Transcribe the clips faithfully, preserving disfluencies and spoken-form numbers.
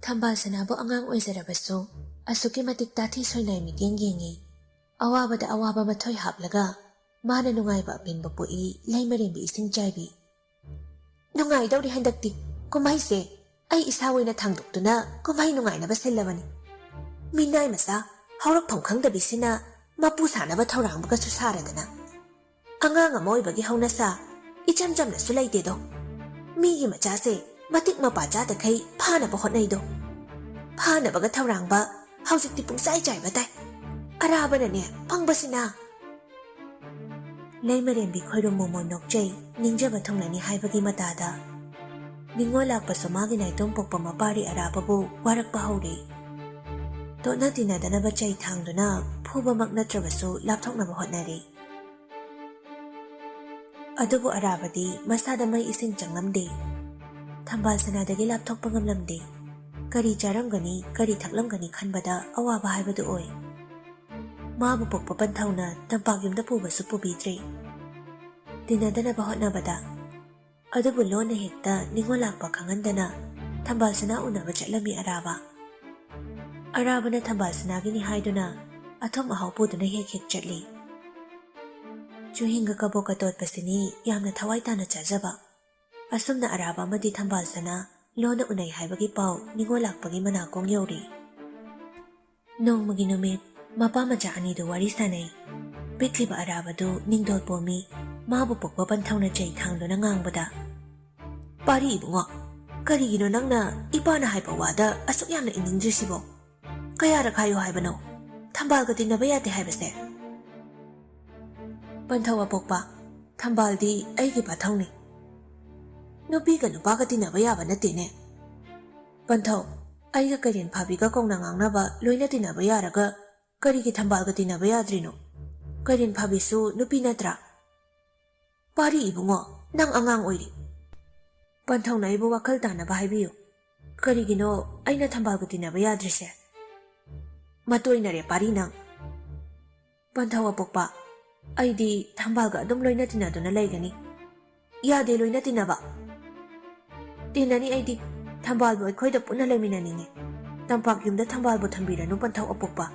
ꯊꯝꯕꯥꯜ ꯁꯅꯥꯕꯨ ꯑꯉꯥꯡ ꯑꯣꯏꯖꯔꯕꯁꯨ ꯑꯁꯨꯛꯀꯤ ꯃꯇꯤꯛ ꯇꯥꯊꯤ ꯁꯣꯏꯅꯥꯏ ꯃꯤꯠꯌꯦꯡ ꯌꯦꯡꯉꯤ꯫ ꯑꯋꯥꯕꯗ ꯑꯋꯥꯕ ꯃꯊꯣꯏ ꯍꯥꯞꯂꯒ ꯃꯥꯅ ꯅꯨꯡꯉꯥꯏꯕ ꯑꯄꯦꯟꯕ ꯄꯣꯛꯏ ꯂꯩꯃꯔꯦꯝꯕꯤ ꯏꯁꯤꯡ ꯆꯥꯏꯕꯤ꯫ ꯅꯨꯡꯉꯥꯏꯗꯧꯔꯤ ꯍꯟꯗꯛꯇꯤ꯫ ꯀꯨꯝꯍꯩꯁꯦ ꯑꯩ ꯏꯁꯥ ꯑꯣꯏꯅ ꯊꯥꯡꯗꯣꯛꯇꯨꯅ ꯀꯨꯝꯍꯩ ꯅꯨꯡꯉꯥꯏꯅꯕ ꯁꯤꯜꯂꯕꯅꯤ꯫ ꯃꯤꯅꯥꯏ ꯃꯆꯥ ꯍꯧꯔꯛꯐꯝ ꯈꯪꯗꯕꯤꯁꯤꯅ ꯃꯄꯨ ꯁꯥꯅꯕ ꯊꯧꯔꯥꯡꯕꯒꯁꯨ ꯁꯥꯔꯗꯅ꯫ ꯑꯉꯥꯡ ꯑꯃ ꯑꯣꯏꯕꯒꯤ ꯍꯧꯅꯁꯥ ꯏꯆꯝ ꯆꯝꯅꯁꯨ ꯂꯩꯇꯦꯗꯣ꯫ ꯃꯤꯒꯤ ꯃꯆꯥꯁꯦ ꯃꯇꯤꯛ ꯃꯄꯥ ꯆꯥꯗꯈꯩ ꯐꯥꯅꯕ ꯍꯣꯠꯅꯩꯗꯣ꯫ ꯐꯥꯅꯕꯒ ꯊꯧꯔꯥꯡꯕ ꯍꯧꯖꯤꯛꯇꯤ ꯄꯨꯡꯆꯥꯏ ꯆꯥꯏꯕ ꯇꯥꯏ꯫ ꯑꯔꯥꯕꯅꯅꯦ ꯄꯪꯕꯁꯤꯅ꯫ ꯂꯩꯃꯔꯦꯝꯕꯤ ꯈꯣꯏꯔꯨꯝ ꯃꯣꯃꯣꯟ ꯅꯣꯛꯆꯩ, ꯅꯤꯡꯖꯕ ꯊꯨꯡꯂꯅꯤ ꯍꯥꯏꯕꯒꯤ ꯃꯇꯥꯗ꯫ ꯅꯤꯡꯉꯣꯜ ꯂꯥꯛꯄꯁꯨ ꯃꯥꯒꯤ ꯅꯥꯏꯇꯣꯝ ꯄꯣꯛꯄ ꯃꯄꯥꯔꯤ ꯑꯔꯥꯕꯕꯨ ꯋꯥꯔꯛꯄ ꯍꯧꯔꯦ꯫ ꯇꯣꯠꯅ ꯇꯤꯟꯅꯗꯅꯕ ꯆꯩ ꯊꯥꯡꯗꯨꯅ ꯐꯨꯕꯃꯛ ꯅꯠꯇ꯭ꯔꯕꯁꯨ ꯂꯥꯞꯊꯣꯛꯅꯕ ꯍꯣꯠꯅꯔꯦ꯫ ꯑꯗꯨꯕꯨ ꯑꯔꯥꯕꯗꯤ ꯃꯁꯥꯗ ꯃꯩ ꯏꯁꯤꯡ ꯆꯪꯂꯝꯗꯦ꯫ ꯊꯝꯕꯥꯜ ꯁꯅꯥꯗꯒꯤ ꯂꯥꯞꯊꯣꯛꯄ ꯉꯝꯂꯝꯗꯦ꯫ ꯀꯔꯤ ꯆꯥꯔꯝꯒꯅꯤ, ꯀꯔꯤ ꯊꯛꯂꯝꯒꯅꯤ ꯈꯟꯕꯗ ꯑꯋꯥꯕ ꯍꯥꯏꯕꯗꯨ ꯑꯣꯏ꯫ ꯃꯥꯕꯨ ꯄꯣꯛꯄ ꯄꯟꯊꯧꯅ ꯇꯝꯄꯥꯛ ꯌꯨꯝꯗ ꯄꯨꯕꯁꯨ ꯄꯨꯕꯤꯗ꯭ꯔꯦ꯫ ꯇꯤꯟꯅꯗꯅꯕ ꯍꯣꯠꯅꯕꯗ꯫ ꯑꯗꯨꯕꯨ ꯂꯣꯟꯅ ꯍꯦꯛꯇ ꯅꯤꯡꯉꯣꯜ ꯂꯥꯛꯄ ꯈꯪꯍꯟꯗꯅ ꯊꯝꯕꯥꯜ ꯁꯅꯥ ꯎꯅꯕ ꯆꯠꯂꯝꯃꯤ ꯑꯔꯥꯕ꯫ ꯑꯔꯥꯕꯅ ꯊꯝꯕꯥꯜ ꯁꯅꯥꯒꯤꯅꯤ ꯍꯥꯏꯗꯨꯅ ꯑꯊꯨꯝ ꯑꯍꯥꯎ ꯄꯨꯗꯨꯅ ꯍꯦꯛ ꯍꯦꯛ ꯆꯠꯂꯤ꯫ ꯆꯨꯍꯤꯡꯒ ꯀꯕꯣꯛꯀ ꯇꯣꯠꯄꯁꯤꯅꯤ ꯌꯥꯝꯅ ꯊꯋꯥꯏ ꯇꯥꯅ ꯆꯥꯖꯕ꯫ ꯑꯁꯨꯝꯅ ꯑꯔꯥꯕ ꯑꯃꯗꯤ ꯊꯝꯕꯥꯜ ꯁꯅꯥ ꯂꯣꯟꯅ ꯎꯅꯩ ꯍꯥꯏꯕꯒꯤ ꯄꯥꯎ ꯅꯤꯡꯉꯣꯜ ꯂꯥꯛꯄꯒꯤ ꯃꯅꯥꯀꯣꯡ ꯌꯧꯔꯤ꯫ ꯅꯣꯡꯃꯒꯤ ꯅꯨꯃꯤꯠ ꯃꯄꯥ ꯃꯆꯥ ꯑꯅꯤꯗꯨ ꯋꯥꯔꯤ ꯁꯥꯅꯩ꯫ ꯄꯤꯛꯂꯤꯕ ꯑꯔꯥꯕꯗꯨ ꯅꯤꯡꯗꯣꯜ ꯄꯣꯝꯃꯤ꯫ ꯃꯥꯕꯨ ꯄꯣꯛꯄ ꯄꯟꯊꯧꯅ ꯆꯩ ꯊꯥꯡꯗꯨꯅ ꯉꯥꯡꯕꯗ, "ꯄꯥꯔꯤ ꯏꯕꯨꯡꯉꯣ, ꯀꯔꯤꯒꯤꯅꯣ ꯅꯪꯅ ꯏꯄꯥꯅ ꯍꯥꯏꯕ ꯋꯥꯗ ꯑꯁꯨꯛ ꯌꯥꯝꯅ ꯏꯅꯤꯡꯗ꯭ꯔꯤꯁꯤꯕꯣ? ꯀꯌꯥꯔꯛ ꯍꯥꯏꯌꯣ ꯍꯥꯏꯕꯅꯣ ꯊꯝꯕꯥꯜꯒ ꯇꯤꯟꯅꯕ ꯌꯥꯗꯦ ꯍꯥꯏꯕꯁꯦ?" ꯄꯟꯊꯧ ꯑꯄꯣꯛꯄ, ꯊꯝꯕꯥꯜꯗꯤ ꯑꯩꯒꯤ ꯄꯥꯊꯧꯅꯤ꯫ ꯅꯨꯄꯤꯒ ꯅꯨꯄꯥꯒ ꯇꯤꯟꯅꯕ ꯌꯥꯕ ꯅꯠꯇꯦꯅꯦ꯫ ꯄꯟꯊꯧ, ꯑꯩꯒ ꯀꯩꯔꯦꯟ ꯐꯥꯕꯤꯒ ꯀꯧꯅ ꯉꯥꯡꯅꯕ ꯂꯣꯏꯅ ꯇꯤꯟꯅꯕ ꯌꯥꯔꯒ ꯀꯔꯤꯒꯤ ꯊꯝꯕꯥꯜꯒ ꯇꯤꯟꯅꯕ ꯌꯥꯗ꯭ꯔꯤꯅꯣ? ꯀꯩꯔꯦꯟ ꯐꯥꯕꯤꯁꯨ ꯅꯨꯄꯤ ꯅꯠꯇ꯭ꯔꯥ? ꯄꯥꯔꯤ ꯏꯕꯨꯡꯉꯣ, ꯅꯪ ꯑꯉꯥꯡ ꯑꯣꯏꯔꯤ꯫ ꯄꯟꯊꯧꯅ ꯑꯩꯕꯨ ꯋꯥꯈꯜ ꯇꯥꯅꯕ ꯍꯥꯏꯕꯤꯌꯨ꯫ ꯀꯔꯤꯒꯤꯅꯣ ꯑꯩꯅ ꯊꯝꯕꯥꯜꯒ ꯇꯤꯟꯅꯕ ꯌꯥꯗ꯭ꯔꯤꯁꯦ? ꯃꯇꯣꯏꯅꯔꯦ ꯄꯥꯔꯤ ꯅꯪ꯫ ꯄꯟꯊꯧ ꯑꯄꯣꯛꯄ, ꯑꯩꯗꯤ ꯊꯝꯕꯥꯜꯒ ꯑꯗꯨꯝ ꯂꯣꯏꯅ ꯇꯤꯟꯅꯗꯨꯅ ꯂꯩꯒꯅꯤ꯫ ꯌꯥꯗꯦ ꯂꯣꯏꯅ ꯇꯤꯟꯅꯕ꯫ ꯇꯤꯟꯅꯅꯤ ꯑꯩꯗꯤ꯫ ꯊꯝꯕꯥꯜꯕꯨ ꯑꯩꯈꯣꯏꯗ ꯄꯨꯟꯅ ꯂꯩꯃꯤꯟꯅꯅꯤꯡꯉꯤ꯫ ꯇꯝꯄꯥꯛ ꯌꯨꯝꯗ ꯊꯝꯕꯥꯜꯕꯨ ꯊꯝꯕꯤꯔꯅꯨ, ꯄꯟꯊꯧ ꯑꯄꯣꯛꯄ꯫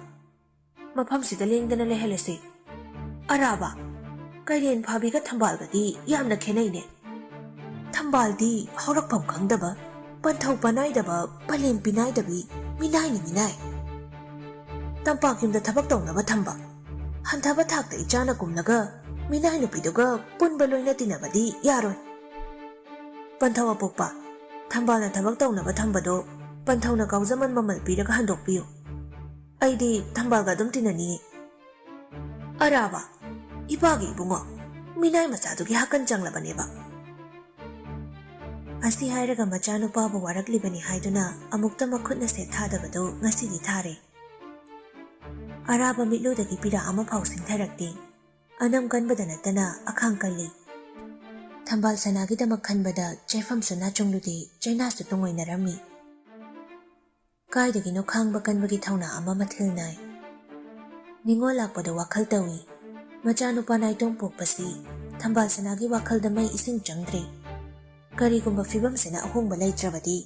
ꯃꯐꯝꯁꯤꯗ ꯂꯦꯡꯗꯅ ꯂꯩꯍꯜꯂꯁꯤ꯫ ꯑꯔꯥꯕ, ꯀꯩꯔꯦꯟ ꯐꯥꯕꯤꯒ ꯊꯝꯕꯥꯜꯒꯗꯤ ꯌꯥꯝꯅ ꯈꯦꯠꯅꯩꯅꯦ꯫ ꯊꯝꯕꯥꯜꯗꯤ ꯍꯧꯔꯛꯐꯝ ꯈꯪꯗꯕ, ꯄꯟꯊꯧ ꯄꯅꯥꯏꯗꯕ, ꯄꯂꯦꯝ ꯄꯤꯅꯥꯏꯗꯕꯤ ꯃꯤꯅꯥꯏꯅꯤ ꯃꯤꯅꯥꯏ꯫ ꯇꯝꯄꯥꯛ ꯌꯨꯝꯗ ꯊꯕꯛ ꯇꯧꯅꯕ ꯊꯝꯕ, ꯍꯟꯊꯕ ꯊꯥꯛꯇ ꯏꯆꯥꯅ ꯀꯨꯝꯂꯒ ꯃꯤꯅꯥꯏ ꯅꯨꯄꯤꯗꯨꯒ ꯄꯨꯟꯕ ꯂꯣꯏꯅ ꯇꯤꯟꯅꯕꯗꯤ ꯌꯥꯔꯣꯏ꯫ ꯄꯟꯊꯧ ꯑꯄꯣꯛꯄ, ꯊꯝꯕꯥꯜꯅ ꯊꯕꯛ ꯇꯧꯅꯕ ꯊꯝꯕꯗꯣ ꯄꯟꯊꯧꯅ ꯀꯥꯎꯖꯃꯟ ꯃꯃꯜ ꯄꯤꯔꯒ ꯍꯟꯗꯣꯛꯄꯤꯌꯨ꯫ ꯑꯩꯗꯤ ꯊꯝꯕꯥꯜꯒ ꯑꯗꯨꯝ ꯇꯤꯟꯅꯅꯤꯡꯏ꯫ ꯑꯔꯥꯕ, ꯏꯄꯥꯒꯤ ꯏꯕꯨꯡꯉꯣ, ꯃꯤꯅꯥꯏ ꯃꯆꯥꯗꯨꯒꯤ ꯍꯥꯀꯟ ꯆꯪꯂꯕꯅꯦꯕ꯫ ꯑꯁꯤ ꯍꯥꯏꯔꯒ ꯃꯆꯥꯅꯨꯄꯥꯕꯨ ꯋꯥꯔꯛꯂꯤꯕꯅꯤ ꯍꯥꯏꯗꯨꯅ ꯑꯃꯨꯛꯇ ꯃꯈꯨꯠꯅ ꯁꯦꯠ ꯊꯥꯗꯕꯗꯨ ꯉꯁꯤꯗꯤ ꯊꯥꯔꯦ꯫ ꯑꯔꯥꯕ ꯃꯤꯠꯂꯨꯗꯒꯤ ꯄꯤꯔꯥ ꯑꯃꯐꯥꯎ ꯁꯤꯡꯊꯔꯛꯇꯦ꯫ ꯑꯅꯝ ꯀꯟꯕꯗ ꯅꯠꯇꯅ ꯑꯈꯥꯡ ꯀꯜꯂꯤ꯫ ꯊꯝꯕꯥꯜ ꯁꯅꯥꯒꯤꯗꯃꯛ ꯈꯟꯕꯗ ꯆꯦꯐꯝꯁꯨ ꯅꯥꯆꯨꯡꯂꯨꯗꯦ, ꯆꯩꯅꯥꯁꯨ ꯇꯨꯡꯑꯣꯏꯅꯔꯝꯃꯤ꯫ ꯀꯥꯏꯗꯒꯤꯅꯣ ꯈꯥꯡꯕ ꯀꯟꯕꯒꯤ ꯊꯧꯅꯥ ꯑꯃ ꯃꯊꯤꯜ ꯅꯥꯏ꯫ ꯅꯤꯉꯣꯜ ꯂꯥꯛꯄꯗ ꯋꯥꯈꯜ ꯇꯧꯏ꯫ ꯃꯆꯥꯅꯨꯄꯥ ꯅꯥꯏꯇꯣꯝ ꯄꯣꯛꯄꯁꯤ ꯊꯝꯕꯥꯜ ꯁꯅꯥꯒꯤ ꯋꯥꯈꯜꯗ ꯃꯩ ꯏꯁꯤꯡ ꯆꯪꯗ꯭ꯔꯦ꯫ ꯀꯔꯤꯒꯨꯝꯕ ꯐꯤꯕꯝꯁꯤꯅ ꯑꯍꯣꯡꯕ ꯂꯩꯇ꯭ꯔꯕꯗꯤ,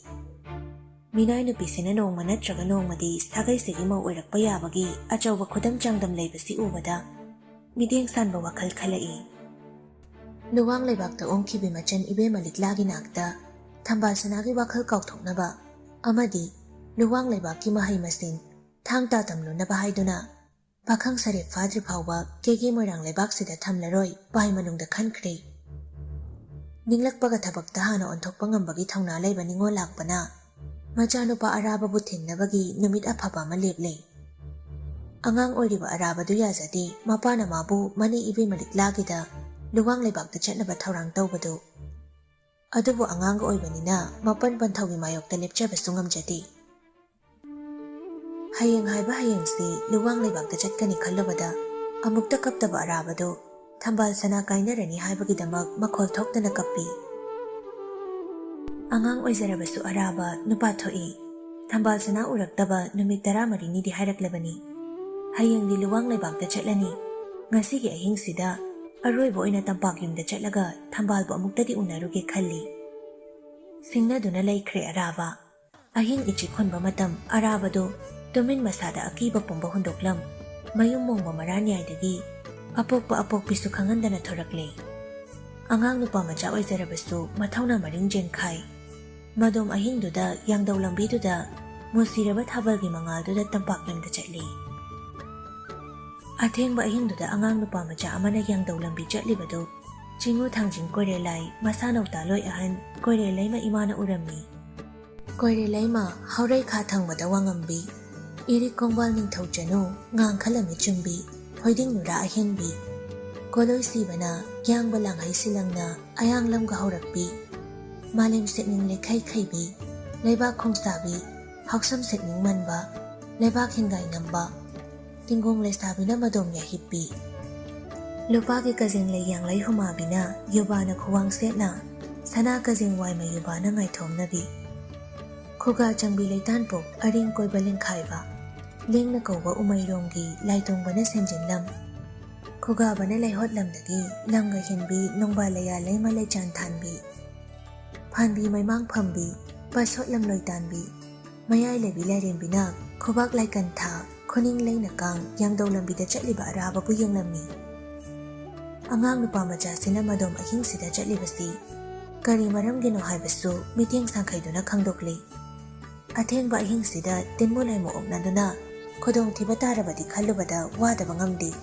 ꯃꯤꯅꯥꯏ ꯅꯨꯄꯤꯁꯤꯅ ꯅꯣꯡꯃ ꯅꯠꯇ꯭ꯔꯒ ꯅꯣꯡꯃꯗꯤ ꯁꯥꯒꯩꯁꯤꯒꯤ ꯃꯧ ꯑꯣꯏꯔꯛꯄ ꯌꯥꯕꯒꯤ ꯑꯆꯧꯕ ꯈꯨꯗꯝ ꯆꯥꯡꯗꯝ ꯂꯩꯕꯁꯤ ꯎꯕꯗ ꯃꯤꯠꯌꯦꯡ ꯁꯥꯟꯕ ꯋꯥꯈꯜ ꯈꯜꯂꯛꯏ꯫ ꯂꯨꯋꯥꯡ ꯂꯩꯕꯥꯛꯇ ꯑꯣꯡꯈꯤꯕꯤ ꯃꯆꯟ ꯏꯕꯦꯝꯃ ꯂꯤꯛꯂꯥꯒꯤ ꯅꯥꯛꯇ ꯊꯝꯕꯥꯜ ꯁꯅꯥꯒꯤ ꯋꯥꯈꯜ ꯀꯥꯎꯊꯣꯛꯅꯕ ꯑꯃꯗꯤ ꯂꯨꯋꯥꯡ ꯂꯩꯕꯥꯛꯀꯤ ꯃꯍꯩ ꯃꯁꯤꯡ ꯊꯥꯡ ꯇꯥ ꯇꯝꯂꯨꯅꯕ ꯍꯥꯏꯗꯨꯅ ꯄꯥꯈꯪ ꯁꯔꯦꯞ ꯐꯥꯗ꯭ꯔꯤ ꯐꯥꯎꯕ ꯀꯦꯒꯦ ꯃꯣꯏꯔꯥꯡ ꯂꯩꯕꯥꯛꯁꯤꯗ ꯊꯝꯂꯔꯣꯏ ꯄꯥꯏ ꯃꯅꯨꯡꯗ ꯈꯟꯈ꯭ꯔꯦ꯫ ꯅꯤꯡꯂꯛꯄꯒ ꯊꯕꯛꯇ ꯍꯥꯟꯅ ꯑꯣꯟꯊꯣꯛꯄ ꯉꯝꯕꯒꯤ ꯊꯧꯅꯥ ꯂꯩꯕ ꯅꯤꯉꯣꯜ ꯂꯥꯛꯄꯅ ꯃꯆꯥꯅꯨꯄꯥ ꯑꯔꯥꯕꯕꯨ ꯊꯤꯟꯅꯕꯒꯤ ꯅꯨꯃꯤꯠ ꯑꯐꯕ ꯑꯃ ꯂꯦꯞꯂꯦ꯫ ꯑꯉꯥꯡ ꯑꯣꯏꯔꯤꯕ ꯑꯔꯥꯕꯗꯨ ꯌꯥꯖꯗꯦ, ꯃꯄꯥꯅ ꯃꯥꯕꯨ ꯃꯅꯦ ꯏꯕꯦꯝꯃ ꯂꯤꯛꯂꯥꯒꯤꯗ ꯂꯨꯋꯥꯡ ꯂꯩꯕꯥꯛꯇ ꯆꯠꯅꯕ ꯊꯧꯔꯥꯡ ꯇꯧꯕꯗꯨ꯫ ꯑꯗꯨꯕꯨ ꯑꯉꯥꯡꯒ ꯑꯣꯏꯕꯅꯤꯅ ꯃꯄꯟ ꯄꯟꯊꯧꯒꯤ ꯃꯥꯌꯣꯛꯇ ꯂꯦꯞꯆꯕꯁꯨ ꯉꯝꯖꯗꯦ꯫ ꯍꯌꯦꯡ ꯍꯥꯏꯕ ꯍꯌꯦꯡꯁꯤ ꯂꯨꯋꯥꯡ ꯂꯩꯕꯥꯛꯇ ꯆꯠꯀꯅꯤ ꯈꯜꯂꯨꯕꯗ ꯑꯃꯨꯛꯇ ꯀꯞꯇꯕ ꯑꯔꯥꯕꯗꯨ ꯊꯝꯕꯥꯜ ꯁꯅꯥ ꯀꯥꯏꯅꯔꯅꯤ ꯍꯥꯏꯕꯒꯤꯗꯃꯛ ꯃꯈꯣꯜ ꯊꯣꯛꯇꯅ ꯀꯞꯄꯤ꯫ ꯑꯉꯥꯡ ꯑꯣꯏꯖꯔꯕꯁꯨ ꯑꯔꯥꯕ ꯅꯨꯄꯥ ꯊꯣꯛꯏ꯫ ꯊꯝꯕꯥꯜ ꯁꯅꯥ ꯎꯔꯛꯇꯕ ꯅꯨꯃꯤꯠ ꯇꯔꯥꯃꯔꯤꯅꯤꯗꯤ ꯍꯥꯏꯔꯛꯂꯕꯅꯤ꯫ ꯍꯌꯦꯡꯗꯤ ꯂꯨꯋꯥꯡ ꯂꯩꯕꯥꯛꯇ ꯆꯠꯂꯅꯤ꯫ ꯉꯁꯤꯒꯤ ꯑꯍꯤꯡꯁꯤꯗ ꯑꯔꯣꯏꯕ ꯑꯣꯏꯅ ꯇꯝꯄꯥꯛ ꯌꯨꯝꯗ ꯆꯠꯂꯒ ꯊꯝꯕꯥꯜꯕꯨ ꯑꯃꯨꯛꯇꯗꯤ ꯎꯅꯔꯨꯒꯦ ꯈꯜꯂꯤ꯫ ꯁꯤꯡꯅꯗꯨꯅ ꯂꯩꯈ꯭ꯔꯦ ꯑꯔꯥꯕ꯫ ꯑꯍꯤꯡ ꯏꯆꯤꯛ ꯍꯨꯟꯕ ꯃꯇꯝ ꯑꯔꯥꯕꯗꯨ ꯇꯨꯃꯤꯟ ꯃꯁꯥꯗ ꯑꯀꯤꯕ ꯄꯨꯝꯕ ꯍꯨꯟꯗꯣꯛꯂꯝ꯫ ꯃꯌꯨꯝ ꯃꯣꯡꯕ ꯃꯔꯥꯟꯌꯥꯏꯗꯒꯤ ꯑꯄꯣꯛꯄ ꯑꯄꯣꯛꯄꯤꯁꯨ ꯈꯪꯍꯟꯗꯅ ꯊꯣꯔꯛꯂꯦ꯫ ꯑꯉꯥꯡ ꯅꯨꯄꯥ ꯃꯆꯥ ꯑꯣꯏꯖꯔꯕꯁꯨ ꯃꯊꯧꯅꯥ ꯃꯔꯤꯡ ꯆꯦꯟꯈꯥꯏ꯫ ꯃꯗꯣꯝ ꯑꯍꯤꯡꯗꯨꯗ ꯌꯥꯡꯗꯧ ꯂꯝꯕꯤꯗꯨꯗ ꯃꯨꯁꯤꯔꯕ ꯊꯥꯕꯜꯒꯤ ꯃꯉꯥꯜꯗꯨꯗ ꯇꯝꯄꯥꯛ ꯂꯝꯗ ꯆꯠꯂꯤ꯫ ꯑꯊꯦꯡꯕ ꯑꯍꯤꯡꯗꯨꯗ ꯑꯉꯥꯡ ꯅꯨꯄꯥ ꯃꯆꯥ ꯑꯃꯅ ꯌꯥꯡꯗꯧ ꯂꯝꯕꯤ ꯆꯠꯂꯤꯕꯗꯨ ꯆꯤꯡꯉꯨ ꯊꯥꯡꯖꯤꯡ ꯀꯣꯏꯔꯦꯂꯥꯏ ꯃꯁꯥ ꯅꯧꯇꯥ ꯂꯣꯏ ꯑꯍꯟ ꯀꯣꯏꯔꯦꯂꯩꯃ ꯏꯃꯥꯅ ꯎꯔꯝꯃꯤ꯫ ꯀꯣꯏꯔꯦꯂꯩꯃ ꯍꯧꯔꯩꯈꯥ ꯊꯪꯕꯗ ꯋꯥꯉꯝꯕꯤ, ꯏꯔꯤꯛ ꯀꯣꯡꯕꯥꯜ ꯅꯤꯡꯊꯧ ꯆꯅꯨ, ꯉꯥꯡꯈꯂ ꯃꯤꯆꯨꯝꯕꯤ, ꯍꯣꯏꯗꯤꯡ ꯅꯨꯔꯥ ꯑꯍꯦꯟꯕꯤ, ꯀꯣꯂꯣꯏ ꯁꯤꯕꯅ ꯌꯥꯡꯕ ꯂꯥꯡꯍꯩ ꯁꯤꯂꯪꯅ ꯑꯌꯥꯡꯂꯝꯒ ꯍꯧꯔꯛꯄꯤ, ꯃꯥꯂꯦꯝ ꯁꯦꯠꯅꯤꯡ ꯂꯩꯈꯩ ꯈꯩꯕꯤ, ꯂꯩꯕꯥꯛ ꯈꯣꯡꯁꯥꯕꯤ, ꯍꯥꯎꯁꯝ ꯁꯦꯠꯅꯤꯡ ꯃꯟꯕ, ꯂꯩꯕꯥꯛ ꯍꯤꯡꯒꯥꯏ ꯅꯝꯕ, ꯇꯤꯡꯒꯣꯡ ꯂꯩꯁꯥꯕꯤꯅ ꯃꯗꯣꯝ ꯌꯥꯍꯤꯞꯄꯤ꯫ ꯂꯨꯄꯥꯒꯤ ꯀꯖꯦꯡ ꯂꯩ ꯌꯥꯡꯂꯩ ꯍꯨꯃꯥꯕꯤꯅ ꯌꯨꯕꯥꯅ ꯈꯨꯋꯥꯡ ꯁꯦꯠꯅ, ꯁꯅꯥ ꯀꯖꯦꯡ ꯋꯥꯏꯃ ꯌꯨꯕꯥꯅ ꯉꯥꯏꯊꯣꯝꯅꯕꯤ꯫ ꯈꯨꯒꯥ ꯆꯪꯕꯤ ꯂꯩꯇꯥꯟꯄꯣꯛ ꯑꯔꯦꯡ ꯀꯣꯏꯕ ꯂꯤꯡꯈꯥꯏꯕ, ꯂꯦꯡꯅ ꯀꯧꯕ ꯎꯃꯩꯔꯣꯡꯒꯤ ꯂꯥꯏꯇꯣꯡꯕꯅ ꯁꯦꯟꯖꯤꯟꯂꯝ꯫ ꯈꯨꯒꯥꯕꯅ ꯂꯩꯍꯣꯠꯂꯝꯗꯒꯤ ꯂꯝꯒ ꯍꯦꯟꯕꯤ ꯅꯣꯡꯕꯥꯜ ꯂꯩꯌꯥ ꯂꯩꯃ ꯂꯩꯆꯥꯟ ꯊꯥꯟꯕꯤ꯫ ꯐꯥꯟꯕꯤ ꯃꯩꯃꯥꯡ ꯐꯝꯕꯤ, ꯄꯁꯣꯠꯂꯝ ꯂꯣꯏꯇꯥꯟꯕꯤ, ꯃꯌꯥꯏ ꯂꯩꯕꯤ ꯂꯥꯏꯔꯦꯝꯕꯤꯅ ꯈꯨꯕꯥꯛ ꯂꯥꯏꯀꯟꯊꯥ, ꯈꯨꯅꯤꯡ ꯂꯩꯅ ꯀꯥꯡ ꯌꯥꯡꯗꯧ ꯂꯝꯕꯤꯗ ꯆꯠꯂꯤꯕ ꯑꯔꯥꯕꯕꯨ ꯌꯦꯡꯂꯝꯃꯤ꯫ ꯑꯉꯥꯡ ꯅꯨꯄꯥ ꯃꯆꯥꯁꯤꯅ ꯃꯗꯣꯝ ꯑꯍꯤꯡꯁꯤꯗ ꯆꯠꯂꯤꯕꯁꯤ ꯀꯔꯤ ꯃꯔꯝꯒꯤꯅꯣ ꯍꯥꯏꯕꯁꯨ ꯃꯤꯠꯌꯦꯡ ꯁꯥꯡꯈꯩꯗꯨꯅ ꯈꯪꯗꯣꯛꯂꯤ꯫ ꯑꯊꯦꯡꯕ ꯑꯍꯤꯡꯁꯤꯗ ꯇꯤꯟꯃꯨ ꯂꯥꯏꯃꯨ ꯑꯣꯛꯅꯗꯨꯅ ꯈꯨꯗꯣꯡꯊꯤꯕ ꯇꯥꯔꯕꯗꯤ ꯈꯜꯂꯨꯕꯗ ꯋꯥꯗꯕ ꯉꯝꯗꯦ꯫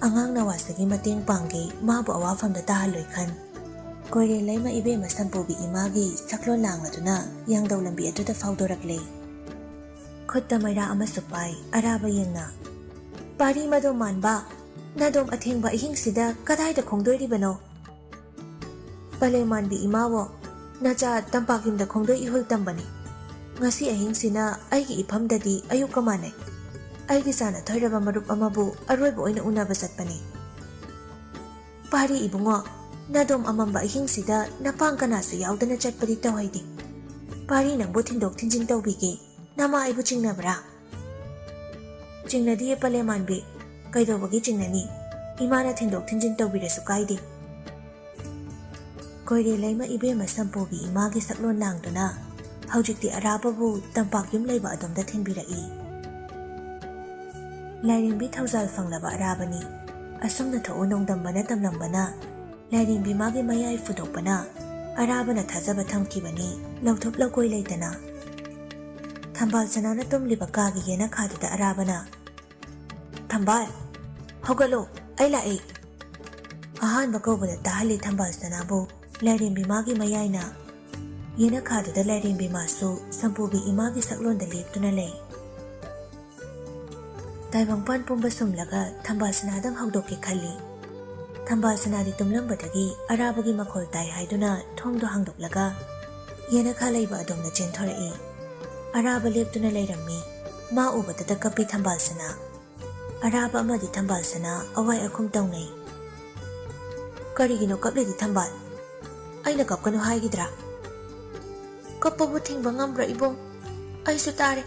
ꯑꯉꯥꯡ ꯅꯋꯥꯁꯤꯒꯤ ꯃꯇꯦꯡ ꯄꯥꯡꯒꯦ, ꯃꯥꯕꯨ ꯑꯋꯥꯐꯝꯗ ꯇꯥꯍꯜꯂꯣꯏ ꯈꯟ꯫ ꯀꯣꯏꯔꯦꯜ ꯂꯩꯃ ꯏꯕꯦꯝꯃ ꯁꯝꯄꯨꯕꯤ ꯏꯃꯥꯒꯤ ꯁꯛꯂꯣꯟ ꯂꯥꯡꯂꯗꯨꯅ ꯌꯥꯡꯗꯧ ꯂꯝꯕꯤ ꯑꯗꯨꯗ ꯐꯥꯎꯗꯣꯔꯛꯂꯦ꯫ ꯈꯨꯠꯇ ꯃꯩꯔꯥ ꯑꯃꯁꯨ ꯄꯥꯏ, ꯑꯔꯥꯕ ꯌꯦꯡꯅ꯫ ꯄꯥꯔꯤ ꯃꯗꯣꯝ ꯃꯥꯟꯕ, ꯅꯗꯣꯝ ꯑꯊꯦꯡꯕ ꯑꯍꯤꯡꯁꯤꯗ ꯀꯗꯥꯏꯗ ꯈꯣꯡꯗꯣꯏꯔꯤꯕꯅꯣ? ꯄꯂꯦꯝ ꯃꯥꯟꯕꯤ ꯏꯃꯥꯋꯣ, ꯅꯆꯥ ꯇꯝꯄꯥꯛ ꯌꯨꯝꯗ ꯈꯣꯡꯗꯣꯏ ꯏꯍꯨꯜ ꯇꯝꯕꯅꯤ꯫ ꯉꯁꯤ ꯑꯍꯤꯡꯁꯤꯅ ꯑꯩꯒꯤ ꯏꯐꯝꯗꯗꯤ ꯑꯌꯨꯛꯀ ꯃꯥꯟꯅꯩ꯫ ꯑꯩꯒꯤ ꯆꯥꯅ ꯊꯣꯏꯔꯕ ꯃꯔꯨꯞ ꯑꯃꯕꯨ ꯑꯔꯣꯏꯕ ꯑꯣꯏꯅ ꯎꯅꯕ ꯆꯠꯄꯅꯤ꯫ ꯄꯥꯔꯤ ꯏꯕꯨꯡꯉꯣ, ꯅꯗꯣꯝ ꯑꯃꯝꯕ ꯑꯍꯤꯡꯁꯤꯗ ꯅꯄꯥꯡ ꯀꯅꯥꯁꯨ ꯌꯥꯎꯗꯅ ꯆꯠꯄꯗꯤ ꯇꯧꯍꯩꯗꯦ꯫ ꯄꯥꯔꯤ ꯅꯪꯕꯨ ꯊꯤꯟꯗꯣꯛ ꯊꯤꯟꯖꯤꯟ ꯇꯧꯕꯤꯒꯦ, ꯅꯃꯥ ꯑꯩꯕꯨ ꯆꯤꯡꯅꯕ꯭ꯔꯥ? ꯆꯤꯡꯅꯗꯤꯌꯦ ꯄꯂꯦꯝ ꯃꯥꯟꯕꯤ, ꯀꯩꯗꯧꯕꯒꯤ ꯆꯤꯡꯅꯅꯤ? ꯏꯃꯥꯅ ꯊꯤꯟꯗꯣꯛ ꯊꯤꯟꯖꯤꯟ ꯇꯧꯕꯤꯔꯁꯨ ꯀꯥꯏꯗꯦ꯫ ꯀꯣꯏꯔꯦ ꯂꯩꯃ ꯏꯕꯦꯝꯃ ꯁꯝꯄꯨꯒꯤ ꯏꯃꯥꯒꯤ ꯁꯛꯂꯣꯟ ꯂꯥꯡꯗꯨꯅ ꯍꯧꯖꯤꯛꯇꯤ ꯑꯔꯥꯕꯕꯨ ꯇꯝꯄꯥꯛ ꯌꯨꯝ ꯂꯩꯕ ꯑꯗꯣꯝꯗ ꯊꯤꯟꯕꯤꯔꯛꯏ꯫ ꯂꯥꯏꯔꯦꯝꯕꯤ ꯊꯧꯖꯥꯜ ꯐꯪꯂꯕ ꯑꯔꯥꯕꯅꯤ꯫ ꯑꯁꯨꯝꯅ ꯊꯣꯛꯎ ꯅꯣꯡꯗꯝꯕꯅ ꯇꯝꯂꯝꯕꯅ ꯂꯥꯏꯔꯦꯝꯕꯤ ꯃꯥꯒꯤ ꯃꯌꯥꯏ ꯐꯨꯗꯣꯛꯄꯅ ꯑꯔꯥꯕꯅ ꯊꯥꯖꯕ ꯊꯝꯈꯤꯕꯅꯤ, ꯂꯧꯊꯣꯛ ꯂꯧꯀꯣꯏ ꯂꯩꯇꯅ꯫ ꯊꯝꯕꯥꯜ ꯁꯅꯥꯅ ꯇꯨꯝꯂꯤꯕ ꯀꯥꯒꯤ ꯌꯦꯅꯈꯥꯗꯨꯗ ꯑꯔꯥꯕꯅ, "ꯊꯝꯕꯥꯜ, ꯍꯧꯒꯠꯂꯣ, ꯑꯩ ꯂꯥꯛꯑꯦ!" ꯑꯍꯥꯟꯕ ꯀꯧꯕꯗ ꯇꯥꯍꯜꯂꯤ ꯊꯝꯕꯥꯜ ꯁꯅꯥꯕꯨ ꯂꯥꯏꯔꯦꯝꯕꯤ ꯃꯥꯒꯤ ꯃꯌꯥꯏꯅ꯫ ꯌꯦꯅꯈꯥꯗꯨꯗ ꯂꯥꯏꯔꯦꯝꯕꯤ ꯃꯥꯁꯨ ꯁꯝꯄꯨꯒꯤ ꯏꯃꯥꯒꯤ ꯁꯛꯂꯣꯟꯗ ꯂꯦꯞꯇꯨꯅ ꯂꯩ꯫ ꯇꯥꯏꯕꯪꯄꯥꯟ ꯄꯨꯝꯕ ꯁꯨꯝꯂꯒ ꯊꯝꯕꯥꯜ ꯁꯅꯥꯗꯪ ꯍꯧꯗꯣꯛꯀꯦ ꯈꯜꯂꯤ꯫ ꯊꯝꯕꯥꯜ ꯁꯅꯥꯗꯤ ꯇꯨꯝꯂꯝꯕꯗꯒꯤ ꯑꯔꯥꯕꯒꯤ ꯃꯈꯣꯜ ꯇꯥꯏ ꯍꯥꯏꯗꯨꯅ ꯊꯣꯡꯗꯣ ꯍꯥꯡꯗꯣꯛꯂꯒ ꯌꯦꯅꯈꯥ ꯂꯩꯕ ꯑꯗꯣꯝꯗ ꯆꯦꯟꯊꯣꯔꯛꯏ꯫ ꯑꯔꯥꯕ ꯂꯦꯞꯇꯨꯅ ꯂꯩꯔꯝꯃꯤ꯫ ꯃꯥ ꯎꯕꯗꯇ ꯀꯞꯄꯤ ꯊꯝꯕꯥꯜ ꯁꯅꯥ꯫ ꯑꯔꯥꯕ ꯑꯃꯗꯤ ꯊꯝꯕꯥꯜ ꯁꯅꯥ ꯑꯋꯥꯏ ꯑꯈꯨꯝ ꯇꯧꯅꯩ꯫ "ꯀꯔꯤꯒꯤꯅꯣ ꯀꯞꯂꯤꯗꯤ ꯊꯝꯕꯥꯜ? ꯑꯩꯅ ꯀꯞꯀꯅꯨ ꯍꯥꯏꯈꯤꯗ꯭ꯔꯥ?" "ꯀꯞꯄꯕꯨ ꯊꯤꯡꯕ ꯉꯝꯕ꯭ꯔꯥ ꯏꯕꯨꯡ? ꯑꯩꯁꯨ ꯇꯥꯔꯦ꯫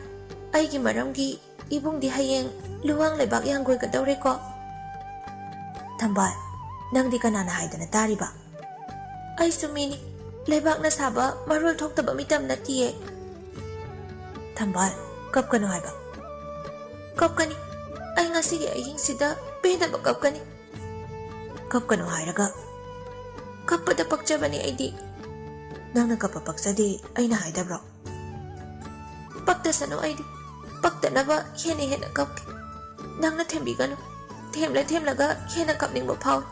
ꯑꯩꯒꯤ ꯃꯔꯝꯒꯤ ꯏꯕꯨꯡꯗꯤ ꯍꯌꯦꯡ ꯂꯨꯋꯥꯡ ꯂꯩꯕꯥꯛ ꯌꯥꯡꯒꯣꯏꯒꯗꯧꯔꯦꯀꯣ?" "ꯊꯝꯕꯥꯜ, ꯅꯪꯗꯤ ꯀꯅꯥꯅ ꯍꯥꯏꯗꯅ ꯇꯥꯔꯤꯕ?" "ꯑꯩꯁꯨ ꯃꯤꯅꯤ꯫ ꯂꯩꯕꯥꯛꯅ ꯁꯥꯕ ꯃꯔꯣꯜ ꯊꯣꯛꯇꯕ ꯃꯤꯇꯝ ꯅꯠꯇꯤꯌꯦ꯫" "ꯊꯝꯕꯥꯜ, ꯀꯞꯀꯅꯨ ꯍꯥꯏꯕ꯫" "ꯀꯞꯀꯅꯤ꯫ ꯑꯩ ꯉꯁꯤꯒꯤ ꯑꯍꯤꯡꯁꯤꯗ ꯄꯦꯟꯗꯕ ꯀꯞꯀꯅꯤ꯫" "ꯀꯞꯀꯅꯨ ꯍꯥꯏꯔꯒ?" "ꯀꯞꯄꯗ ꯄꯛꯆꯕꯅꯤ ꯑꯩꯗꯤ꯫" "ꯅꯪꯅ ꯀꯞꯄ ꯄꯛꯆꯗꯦ ꯑꯩꯅ ꯍꯥꯏꯗꯕ꯭ꯔꯣ?" "ꯄꯛꯇꯁꯅꯨ ꯑꯩꯗꯤ꯫ ꯄꯛꯇꯅꯕ ꯍꯦꯟꯅ ꯍꯦꯟꯅ ꯀꯞꯀꯦ꯫ ꯅꯪꯅ ꯊꯦꯝꯕꯤꯒꯅꯨ꯫ ꯊꯦꯝꯂ ꯊꯦꯝꯂꯒ ꯍꯦꯟꯅ ꯀꯞꯅꯤꯡꯕ ꯐꯥꯎꯏ꯫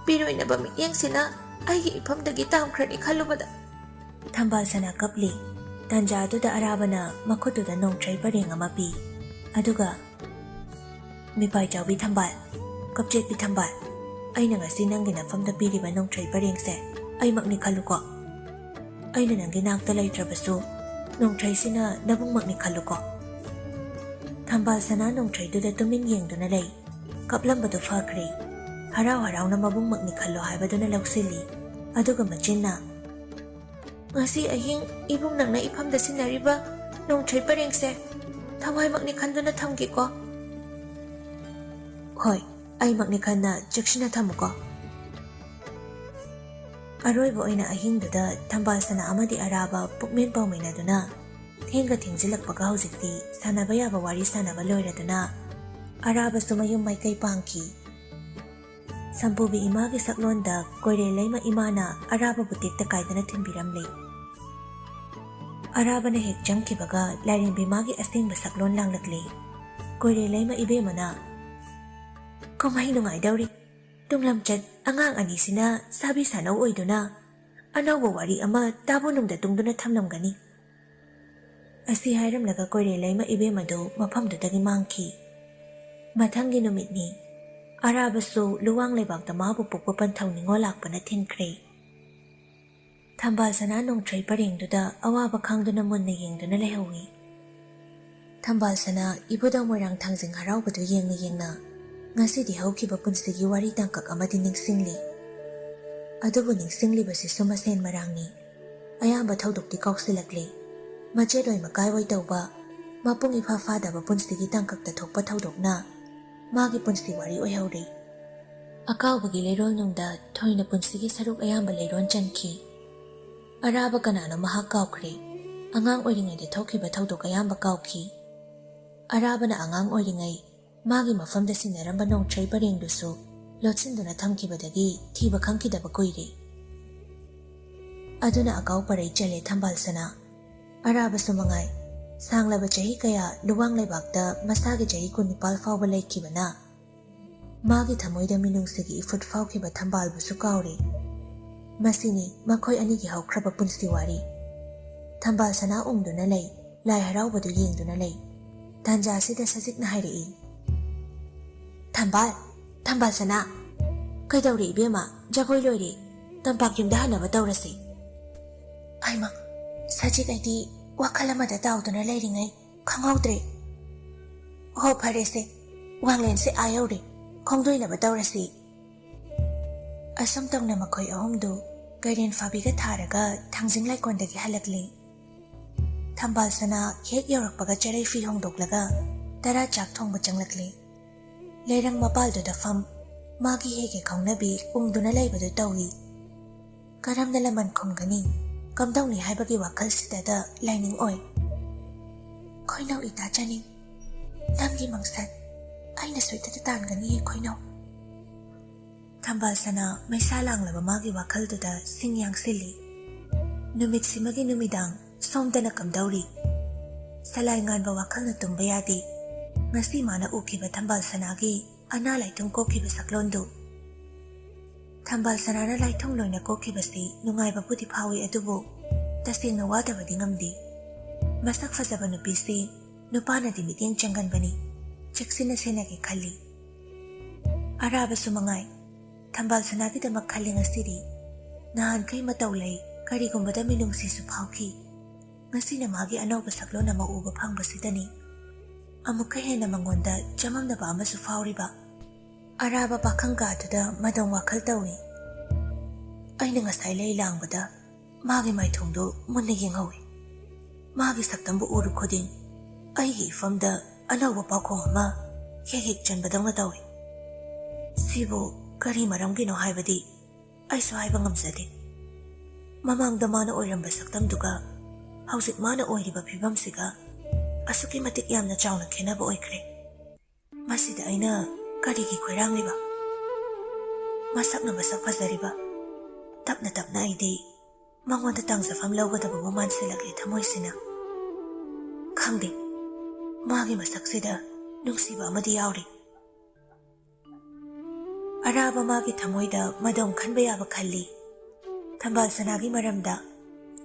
ꯄꯤꯔꯣꯏꯅꯕ ꯃꯤꯠꯌꯦꯡꯁꯤꯅ ꯑꯩꯒꯤ ꯏꯐꯝꯗꯒꯤ ꯇꯥꯝꯈ꯭ꯔꯅꯤ ꯈꯜꯂꯨꯕꯗ꯫" ꯊꯝꯕꯥꯜ ꯁꯅꯥ ꯀꯞꯂꯤ꯫ ꯇꯥꯟꯖꯥ ꯑꯗꯨꯗ ꯑꯔꯥꯕꯅ ꯃꯈꯨꯠꯇꯨꯗ ꯅꯣꯡꯊ꯭ꯔꯩ ꯄꯔꯦꯡ ꯑꯃ ꯄꯤ꯫ ꯑꯗꯨꯒ, "ꯃꯤꯄꯥꯏ ꯆꯥꯎꯕꯤ ꯊꯝꯕꯥꯜ, ꯀꯞꯆꯦꯠꯄꯤ ꯊꯝꯕꯥꯜ, ꯑꯩꯅ ꯉꯁꯤ ꯅꯪꯒꯤ ꯅꯐꯝꯗ ꯄꯤꯔꯤꯕ ꯅꯣꯡꯊ꯭ꯔꯩ ꯄꯔꯦꯡꯁꯦ ꯑꯩꯃꯛꯅꯤ ꯈꯜꯂꯨꯀꯣ꯫ ꯑꯩꯅ ꯅꯪꯒꯤ ꯅꯥꯛꯇ ꯂꯩꯇ꯭ꯔꯕꯁꯨ ꯅꯣꯡꯊ꯭ꯔꯩꯁꯤꯅ ꯅꯕꯨꯡꯃꯛꯅꯤ ꯈꯜꯂꯨꯀꯣ꯫" ꯊꯝꯕꯥꯜ ꯁꯅꯥ ꯅꯣꯡꯊ꯭ꯔꯩꯗꯨꯗ ꯇꯨꯃꯤꯟ ꯌꯦꯡꯗꯨꯅ ꯂꯩ꯫ ꯀꯞꯂꯝꯕꯗꯨ ꯐꯈ꯭ꯔꯦ꯫ ꯍꯔꯥꯎ ꯍꯔꯥꯎꯅ ꯃꯕꯨꯡꯃꯛꯅꯤ ꯈꯜꯂꯣ ꯍꯥꯏꯕꯗꯨꯅ ꯂꯧꯁꯤꯜꯂꯤ꯫ ꯑꯗꯨꯒ ꯃꯆꯤꯟꯅ, "ꯉꯁꯤ ꯑꯍꯤꯡ ꯏꯕꯨꯡ ꯅꯪꯅ ꯏꯐꯝꯗ ꯁꯤꯟꯅꯔꯤꯕ ꯅꯣꯡꯊ꯭ꯔꯩ ꯄꯔꯦꯡꯁꯦ ꯊꯋꯥꯏꯃꯛꯅꯤ ꯈꯟꯗꯨꯅ ꯊꯝꯒꯦꯀꯣ꯫" "ꯍꯣꯏ, ꯑꯩꯃꯛꯅꯤ ꯈꯟꯅ ꯆꯦꯛꯁꯤꯟꯅ ꯊꯝꯃꯨꯀꯣ꯫" ꯑꯔꯣꯏꯕ ꯑꯣꯏꯅ ꯑꯍꯤꯡꯗꯨꯗ ꯊꯝꯕꯥꯜ ꯁꯅꯥ ꯑꯃꯗꯤ ꯑꯔꯥꯕ ꯄꯨꯛꯃꯦꯟ ꯄꯥꯎꯃꯤꯟꯅꯗꯨꯅ ꯊꯦꯡꯒ ꯊꯦꯡꯖꯤꯜꯂꯛꯄꯒ ꯍꯧꯖꯤꯛꯇꯤ ꯁꯥꯟꯅꯕ ꯌꯥꯕ ꯋꯥꯔꯤ ꯁꯥꯟꯅꯕ ꯂꯣꯏꯔꯗꯨꯅ ꯑꯔꯥꯕꯁꯨ ꯃꯌꯨꯝ ꯃꯥꯏꯀꯩ ꯄꯥꯡꯈꯤ꯫ ꯁꯝꯄꯨꯕꯤ ꯏꯃꯥꯒꯤ ꯁꯛꯂꯣꯟꯗ ꯀꯣꯏꯔꯦꯜ ꯂꯩꯃ ꯏꯃꯥꯅ ꯑꯔꯥꯕꯕꯨ ꯇꯦꯛꯇ ꯀꯥꯏꯗꯅ ꯊꯤꯟꯕꯤꯔꯝꯂꯦ꯫ ꯑꯔꯥꯕꯅ ꯍꯦꯛ ꯆꯪꯈꯤꯕꯒ ꯂꯥꯏꯔꯦꯝꯕꯤ ꯃꯥꯒꯤ ꯑꯁꯦꯡꯕ ꯁꯛꯂꯣꯟ ꯂꯥꯡꯂꯛꯂꯦ꯫ ꯀꯣꯏꯔꯦꯜ ꯂꯩꯃ ꯏꯕꯦꯝꯃꯅ, "ꯀꯨꯝꯍꯩ ꯅꯨꯡꯉꯥꯏꯗꯧꯔꯤ꯫ ꯇꯨꯡꯂꯝꯆꯠ ꯑꯉꯥꯡ ꯑꯅꯤꯁꯤꯅ ꯁꯥꯕꯤ ꯁꯥꯅꯧ ꯑꯣꯏꯗꯨꯅ ꯑꯅꯧꯕ ꯋꯥꯔꯤ ꯑꯃ ꯇꯥꯕꯨ ꯅꯨꯡꯗ ꯇꯨꯡꯗꯨꯅ ꯊꯝꯂꯝꯒꯅꯤ"꯫ ꯑꯁꯤ ꯍꯥꯏꯔꯝꯂꯒ ꯀꯣꯏꯔꯦꯜ ꯂꯩꯃ ꯏꯕꯦꯝ ꯑꯗꯨ ꯃꯐꯝꯗꯨꯗꯒꯤ ꯃꯥꯡꯈꯤ꯫ ꯃꯊꯪꯒꯤ ꯅꯨꯃꯤꯠꯅꯤ꯫ ꯑꯔꯥꯕꯁꯨ ꯂꯨꯋꯥꯡ ꯂꯩꯕꯥꯛꯇ ꯃꯥꯕꯨ ꯄꯣꯛꯄ ꯄꯟꯊꯧ ꯅꯤꯉꯣꯜ ꯂꯥꯛꯄꯅ ꯊꯤꯟꯈ꯭ꯔꯦ꯫ ꯊꯝꯕꯥꯜ ꯁꯅꯥ ꯅꯣꯡꯊ꯭ꯔꯩ ꯄꯔꯦꯡꯗꯨꯗ ꯑꯋꯥꯕ ꯈꯥꯡꯗꯨꯅ ꯃꯨꯟꯅ ꯌꯦꯡꯗꯨꯅ ꯂꯩꯍꯧꯏ꯫ ꯊꯝꯕꯥꯜ ꯁꯅꯥ ꯏꯕꯨꯙꯧ ꯃꯣꯏꯔꯥꯡ ꯊꯥꯡꯖꯤꯡ ꯍꯔꯥꯎꯕꯗꯨ ꯌꯦꯡꯅ ꯌꯦꯡꯅ ꯉꯁꯤꯗꯤ ꯍꯧꯈꯤꯕ ꯄꯨꯟꯁꯤꯒꯤ ꯋꯥꯔꯤ ꯇꯥꯡꯀꯛ ꯑꯃꯗꯤ ꯅꯤꯡꯁꯤꯡꯂꯤ꯫ ꯑꯗꯨꯕꯨ ꯅꯤꯡꯁꯤꯡꯂꯤꯕꯁꯤꯁꯨ ꯃꯁꯦꯟ ꯃꯔꯥꯡꯅꯤ꯫ ꯑꯌꯥꯝꯕ ꯊꯧꯗꯣꯛꯇꯤ ꯀꯥꯎꯁꯤꯜꯂꯛꯂꯤ꯫ ꯃꯆꯦꯠ ꯑꯣꯏ ꯃꯀꯥꯏ ꯑꯣꯏ ꯇꯧꯕ, ꯃꯄꯨꯡ ꯏꯐꯥ ꯐꯥꯗꯕ ꯄꯨꯟꯁꯤꯒꯤ ꯇꯥꯡꯀꯛꯇ ꯊꯣꯛꯄ ꯊꯧꯗꯣꯛꯅ ꯃꯥꯒꯤ ꯄꯨꯟꯁꯤ ꯋꯥꯔꯤ ꯑꯣꯏꯍꯧꯔꯤ꯫ ꯑꯀꯥꯎꯕꯒꯤ ꯂꯩꯔꯣꯜ ꯅꯨꯡꯗ ꯊꯣꯏꯅ ꯄꯨꯟꯁꯤꯒꯤ ꯁꯔꯨꯛ ꯑꯌꯥꯝꯕ ꯂꯩꯔꯣꯟ ꯆꯟꯈꯤ꯫ ꯑꯔꯥꯕ ꯀꯅꯥꯅꯣ ꯃꯍꯥꯛ ꯀꯥꯎꯈ꯭ꯔꯦ꯫ ꯑꯉꯥꯡ ꯑꯣꯏꯔꯤꯉꯩꯗ ꯊꯣꯛꯈꯤꯕ ꯊꯧꯗꯣꯛ ꯑꯌꯥꯝꯕ ꯀꯥꯎꯈꯤ꯫ ꯑꯔꯥꯕꯅ ꯑꯉꯥꯡ ꯑꯣꯏꯔꯤꯉꯩ ꯃꯥꯒꯤ ꯃꯐꯝꯗ ꯁꯤꯟꯅꯔꯝꯕ ꯅꯣꯡꯊ꯭ꯔꯩ ꯄꯔꯦꯡꯗꯨꯁꯨ ꯂꯣꯠꯁꯤꯟꯗꯨꯅ ꯊꯝꯈꯤꯕꯗꯒꯤ ꯊꯤꯕ ꯈꯪꯈꯤꯗꯕ ꯀꯨꯏꯔꯦ꯫ ꯑꯗꯨꯅ ꯑꯀꯥꯎ ꯄꯔꯩ ꯆꯜꯂꯦ ꯊꯝꯕꯥꯜ ꯁꯅꯥ꯫ ꯑꯔꯥꯕꯁꯨ ꯃꯉꯥꯏ, ꯁꯥꯡꯂꯕ ꯆꯍꯤ ꯀꯌꯥ ꯂꯨꯋꯥꯡ ꯂꯩꯕꯥꯛꯇ ꯃꯁꯥꯒꯤ ꯆꯍꯤ ꯀꯨꯟꯅꯤꯄꯥꯜ ꯐꯥꯎꯕ ꯂꯩꯈꯤꯕꯅ ꯃꯥꯒꯤ ꯊꯃꯣꯏꯗ ꯃꯤꯅꯨꯡꯁꯤꯒꯤ ꯏꯐꯨꯠ ꯐꯥꯎꯈꯤꯕ ꯊꯝꯕꯥꯜꯕꯨꯁꯨ ꯀꯥꯎꯔꯦ꯫ ꯃꯁꯤꯅꯤ ꯃꯈꯣꯏ ꯑꯅꯤꯒꯤ ꯍꯧꯈ꯭ꯔꯕ ꯄꯨꯟꯁꯤ ꯋꯥꯔꯤ꯫ ꯊꯝꯕꯥꯜ ꯁꯅꯥ ꯎꯪꯗꯨꯅ ꯂꯩ, ꯂꯥꯏ ꯍꯔꯥꯎꯕꯗꯨ ꯌꯦꯡꯗꯨꯅ ꯂꯩ꯫ ꯇꯥꯟꯖꯥ ꯑꯁꯤꯗ ꯁꯖꯤꯛꯅ ꯍꯥꯏꯔꯛꯏ, "ꯊꯝꯕꯥꯜ, ꯊꯝꯕꯥꯜ ꯁꯅꯥ, ꯀꯩꯗꯧꯔꯦ ꯏꯕꯦꯝꯃ? ꯖꯒꯣꯏ ꯂꯣꯏꯔꯦ꯫ ꯇꯝꯄꯥꯛ ꯌꯨꯝꯗ ꯍꯟꯅꯕ ꯇꯧꯔꯁꯤ"꯫ ꯍꯩꯃꯥ, ꯁꯖꯤꯛ ꯑꯩꯗꯤ ꯋꯥꯈꯜ ꯑꯃꯗ ꯇꯥꯎꯗꯨꯅ ꯂꯩꯔꯤꯉꯩ ꯈꯪꯍꯧꯗ꯭ꯔꯦ꯫ "ꯍꯣ, ꯐꯔꯦꯁꯦ, ꯋꯥꯡꯂꯦꯟꯁꯦ ꯑꯥ ꯌꯧꯔꯦ, ꯈꯣꯡꯗꯣꯏꯅꯕ ꯇꯧꯔꯁꯤ"꯫ ꯑꯁꯨꯝ ꯇꯧꯅ ꯃꯈꯣꯏ ꯑꯍꯨꯝꯗꯨ ꯀꯩꯔꯦꯟ ꯐꯥꯕꯤꯒ ꯊꯥꯔꯒ ꯊꯥꯡꯖꯤꯡ ꯂꯩꯀꯣꯟꯗꯒꯤ ꯍꯜꯂꯛꯂꯤ꯫ ꯊꯝꯕꯥꯜ ꯁꯅꯥ ꯍꯦꯛ ꯌꯧꯔꯛꯄꯒ ꯆꯔꯩ ꯐꯤ ꯍꯣꯡꯗꯣꯛꯂꯒ ꯇꯔꯥ ꯆꯥꯛ ꯊꯣꯡꯕ ꯆꯪꯂꯛꯂꯤ꯫ ꯂꯩꯔꯪ ꯃꯄꯥꯜꯗꯨꯗ ꯐꯝ, ꯃꯥꯒꯤ ꯍꯦꯛ ꯍꯦꯛ ꯍꯧꯅꯕꯤ ꯎꯪꯗꯨꯅ ꯂꯩꯕꯗꯨ ꯇꯧꯏ꯫ ꯀꯔꯝꯅ ꯂꯃꯟ ꯈꯨꯝꯒꯅꯤ? ꯀꯝꯗꯧꯅꯤ ꯍꯥꯏꯕꯒꯤ ꯋꯥꯈꯜꯁꯤꯗꯗ ꯂꯥꯏꯅꯤꯡ ꯑꯣꯏ꯫ "ꯈꯣꯏꯅꯧ ꯏꯇꯥ ꯆꯥꯅꯤꯡ, ꯅꯪꯒꯤ ꯃꯪꯁꯠ ꯑꯩꯅ ꯁꯣꯏꯗꯅ ꯇꯥꯟꯒꯅꯤꯌꯦ ꯈꯣꯏꯅꯧ"꯫ ꯊꯝꯕꯥꯜ ꯁꯅꯥ ꯃꯩꯁꯥ ꯂꯥꯡꯂꯕ ꯃꯥꯒꯤ ꯋꯥꯈꯜꯗꯨꯗ ꯁꯤꯡ ꯌꯥꯡꯁꯤꯜꯂꯤ꯫ ꯅꯨꯃꯤꯠꯁꯤꯃꯒꯤ ꯅꯨꯃꯤꯗꯥꯡ ꯁꯣꯝꯗꯅ ꯀꯝꯗꯧꯔꯤ? ꯁꯂꯥꯏ ꯉꯥꯟꯕ ꯋꯥꯈꯜꯅ ꯇꯨꯝꯕ ꯌꯥꯗꯦ꯫ ꯉꯁꯤ ꯃꯥꯅ ꯎꯈꯤꯕ ꯊꯝꯕꯥꯜ ꯁꯅꯥꯒꯤ ꯑꯅꯥ ꯂꯥꯏꯊꯨꯡ ꯀꯣꯛꯈꯤꯕ ꯁꯛꯂꯣꯟꯗꯨ꯫ ꯊꯝꯕꯥꯜ ꯁꯅꯥꯅ ꯂꯥꯏꯊꯨꯡ ꯂꯣꯏꯅ ꯀꯣꯛꯈꯤꯕꯁꯤ ꯅꯨꯡꯉꯥꯏꯕꯕꯨꯗꯤ ꯐꯥꯎꯏ, ꯑꯗꯨꯕꯨ ꯇꯁꯦꯡꯅ ꯋꯥꯗꯕꯗꯤ ꯉꯝꯗꯦ꯫ ꯃꯁꯛ ꯐꯖꯕ ꯅꯨꯄꯤꯁꯤ ꯅꯨꯄꯥꯅꯗꯤ ꯃꯤꯠꯌꯦꯡ ꯆꯪꯒꯟꯕꯅꯤ, ꯆꯦꯛꯁꯤꯟꯅ ꯁꯦꯟꯅꯒꯦ ꯈꯜꯂꯤ꯫ ꯑꯔꯥꯕꯁꯨ ꯃꯉꯥꯏ, ꯊꯝꯕꯥꯜ ꯁꯅꯥꯒꯤꯗꯃꯛ ꯈꯜꯂꯤ ꯉꯁꯤꯗꯤ꯫ ꯅꯍꯥꯟꯈꯩ ꯃꯇꯧ ꯂꯩ, ꯀꯔꯤꯒꯨꯝꯕꯗ ꯃꯤꯅꯨꯡꯁꯤꯁꯨ ꯐꯥꯎꯈꯤ꯫ ꯉꯁꯤꯅ ꯃꯥꯒꯤ ꯑꯅꯧꯕ ꯁꯛꯂꯣꯟ ꯑꯃ ꯎꯕ ꯐꯪꯕꯁꯤꯗꯅꯤ ꯑꯃꯨꯛꯀ ꯍꯦꯟꯅ ꯃꯉꯣꯟꯗ ꯆꯃꯝꯅꯕ ꯑꯃꯁꯨ ꯐꯥꯎꯔꯤꯕ꯫ ꯑꯔꯥꯕ ꯄꯥꯈꯪ ꯀꯥꯗꯨꯗ ꯃꯗꯣꯝ ꯋꯥꯈꯜ ꯇꯧꯏ꯫ ꯑꯩꯅ ꯉꯁꯥꯏ ꯂꯩ ꯂꯥꯡꯕꯗ ꯃꯥꯒꯤ ꯃꯥꯏꯊꯣꯡꯗꯨ ꯃꯨꯟꯅ ꯌꯦꯡꯍꯧꯏ꯫ ꯃꯥꯒꯤ ꯁꯛꯇꯝꯕꯨ ꯎꯔꯨ ꯈꯨꯗꯤꯡ ꯑꯩꯒꯤ ꯏꯐꯝꯗ ꯑꯅꯧꯕ ꯄꯥꯎꯈꯣꯡ ꯑꯃ ꯍꯦꯛ ꯍꯦꯛ ꯆꯟꯕꯗꯧꯅ ꯇꯧꯏ꯫ ꯁꯤꯕꯨ ꯀꯔꯤ ꯃꯔꯝꯒꯤꯅꯣ ꯍꯥꯏꯕꯗꯤ ꯑꯩꯁꯨ ꯍꯥꯏꯕ ꯉꯝꯖꯗꯦ꯫ ꯃꯃꯥꯡꯗ ꯃꯥꯅ ꯑꯣꯏꯔꯝꯕ ꯁꯛꯇꯝꯗꯨꯒ ꯍꯧꯖꯤꯛ ꯃꯥꯅ ꯑꯣꯏꯔꯤꯕ ꯐꯤꯕꯝꯁꯤꯒ ꯑꯁꯨꯛꯀꯤ ꯃꯇꯤꯛ ꯌꯥꯝꯅ ꯆꯥꯎꯅ ꯈꯦꯠꯅꯕ ꯑꯣꯏꯈ꯭ꯔꯦ꯫ ꯃꯁꯤꯗ ꯑꯩꯅ ꯀꯔꯤꯒꯤ ꯈꯣꯏꯔꯥꯡꯂꯤꯕ? ꯃꯁꯛꯅ ꯃꯁꯛ ꯐꯖꯔꯤꯕ, ꯇꯞꯅ ꯇꯞꯅ ꯑꯩꯗꯤ ꯃꯉꯣꯟꯗ ꯇꯥꯡꯖꯐꯝ ꯂꯧꯒꯗꯕꯕꯨ ꯃꯥꯟꯁꯤꯜꯂꯛꯂꯦ ꯊꯃꯣꯏꯁꯤꯅ꯫ ꯈꯪꯗꯦ, ꯃꯥꯒꯤ ꯃꯁꯛꯁꯤꯗ ꯅꯨꯡꯁꯤꯕ ꯑꯃꯗꯤ ꯌꯥꯎꯔꯤ꯫ ꯑꯔꯥꯕ ꯃꯥꯒꯤ ꯊꯃꯣꯏꯗ ꯃꯗꯣꯝ ꯈꯟꯕ ꯌꯥꯕ ꯈꯜꯂꯤ꯫ ꯊꯝꯕꯥꯜ ꯁꯅꯥꯒꯤ ꯃꯔꯝꯗ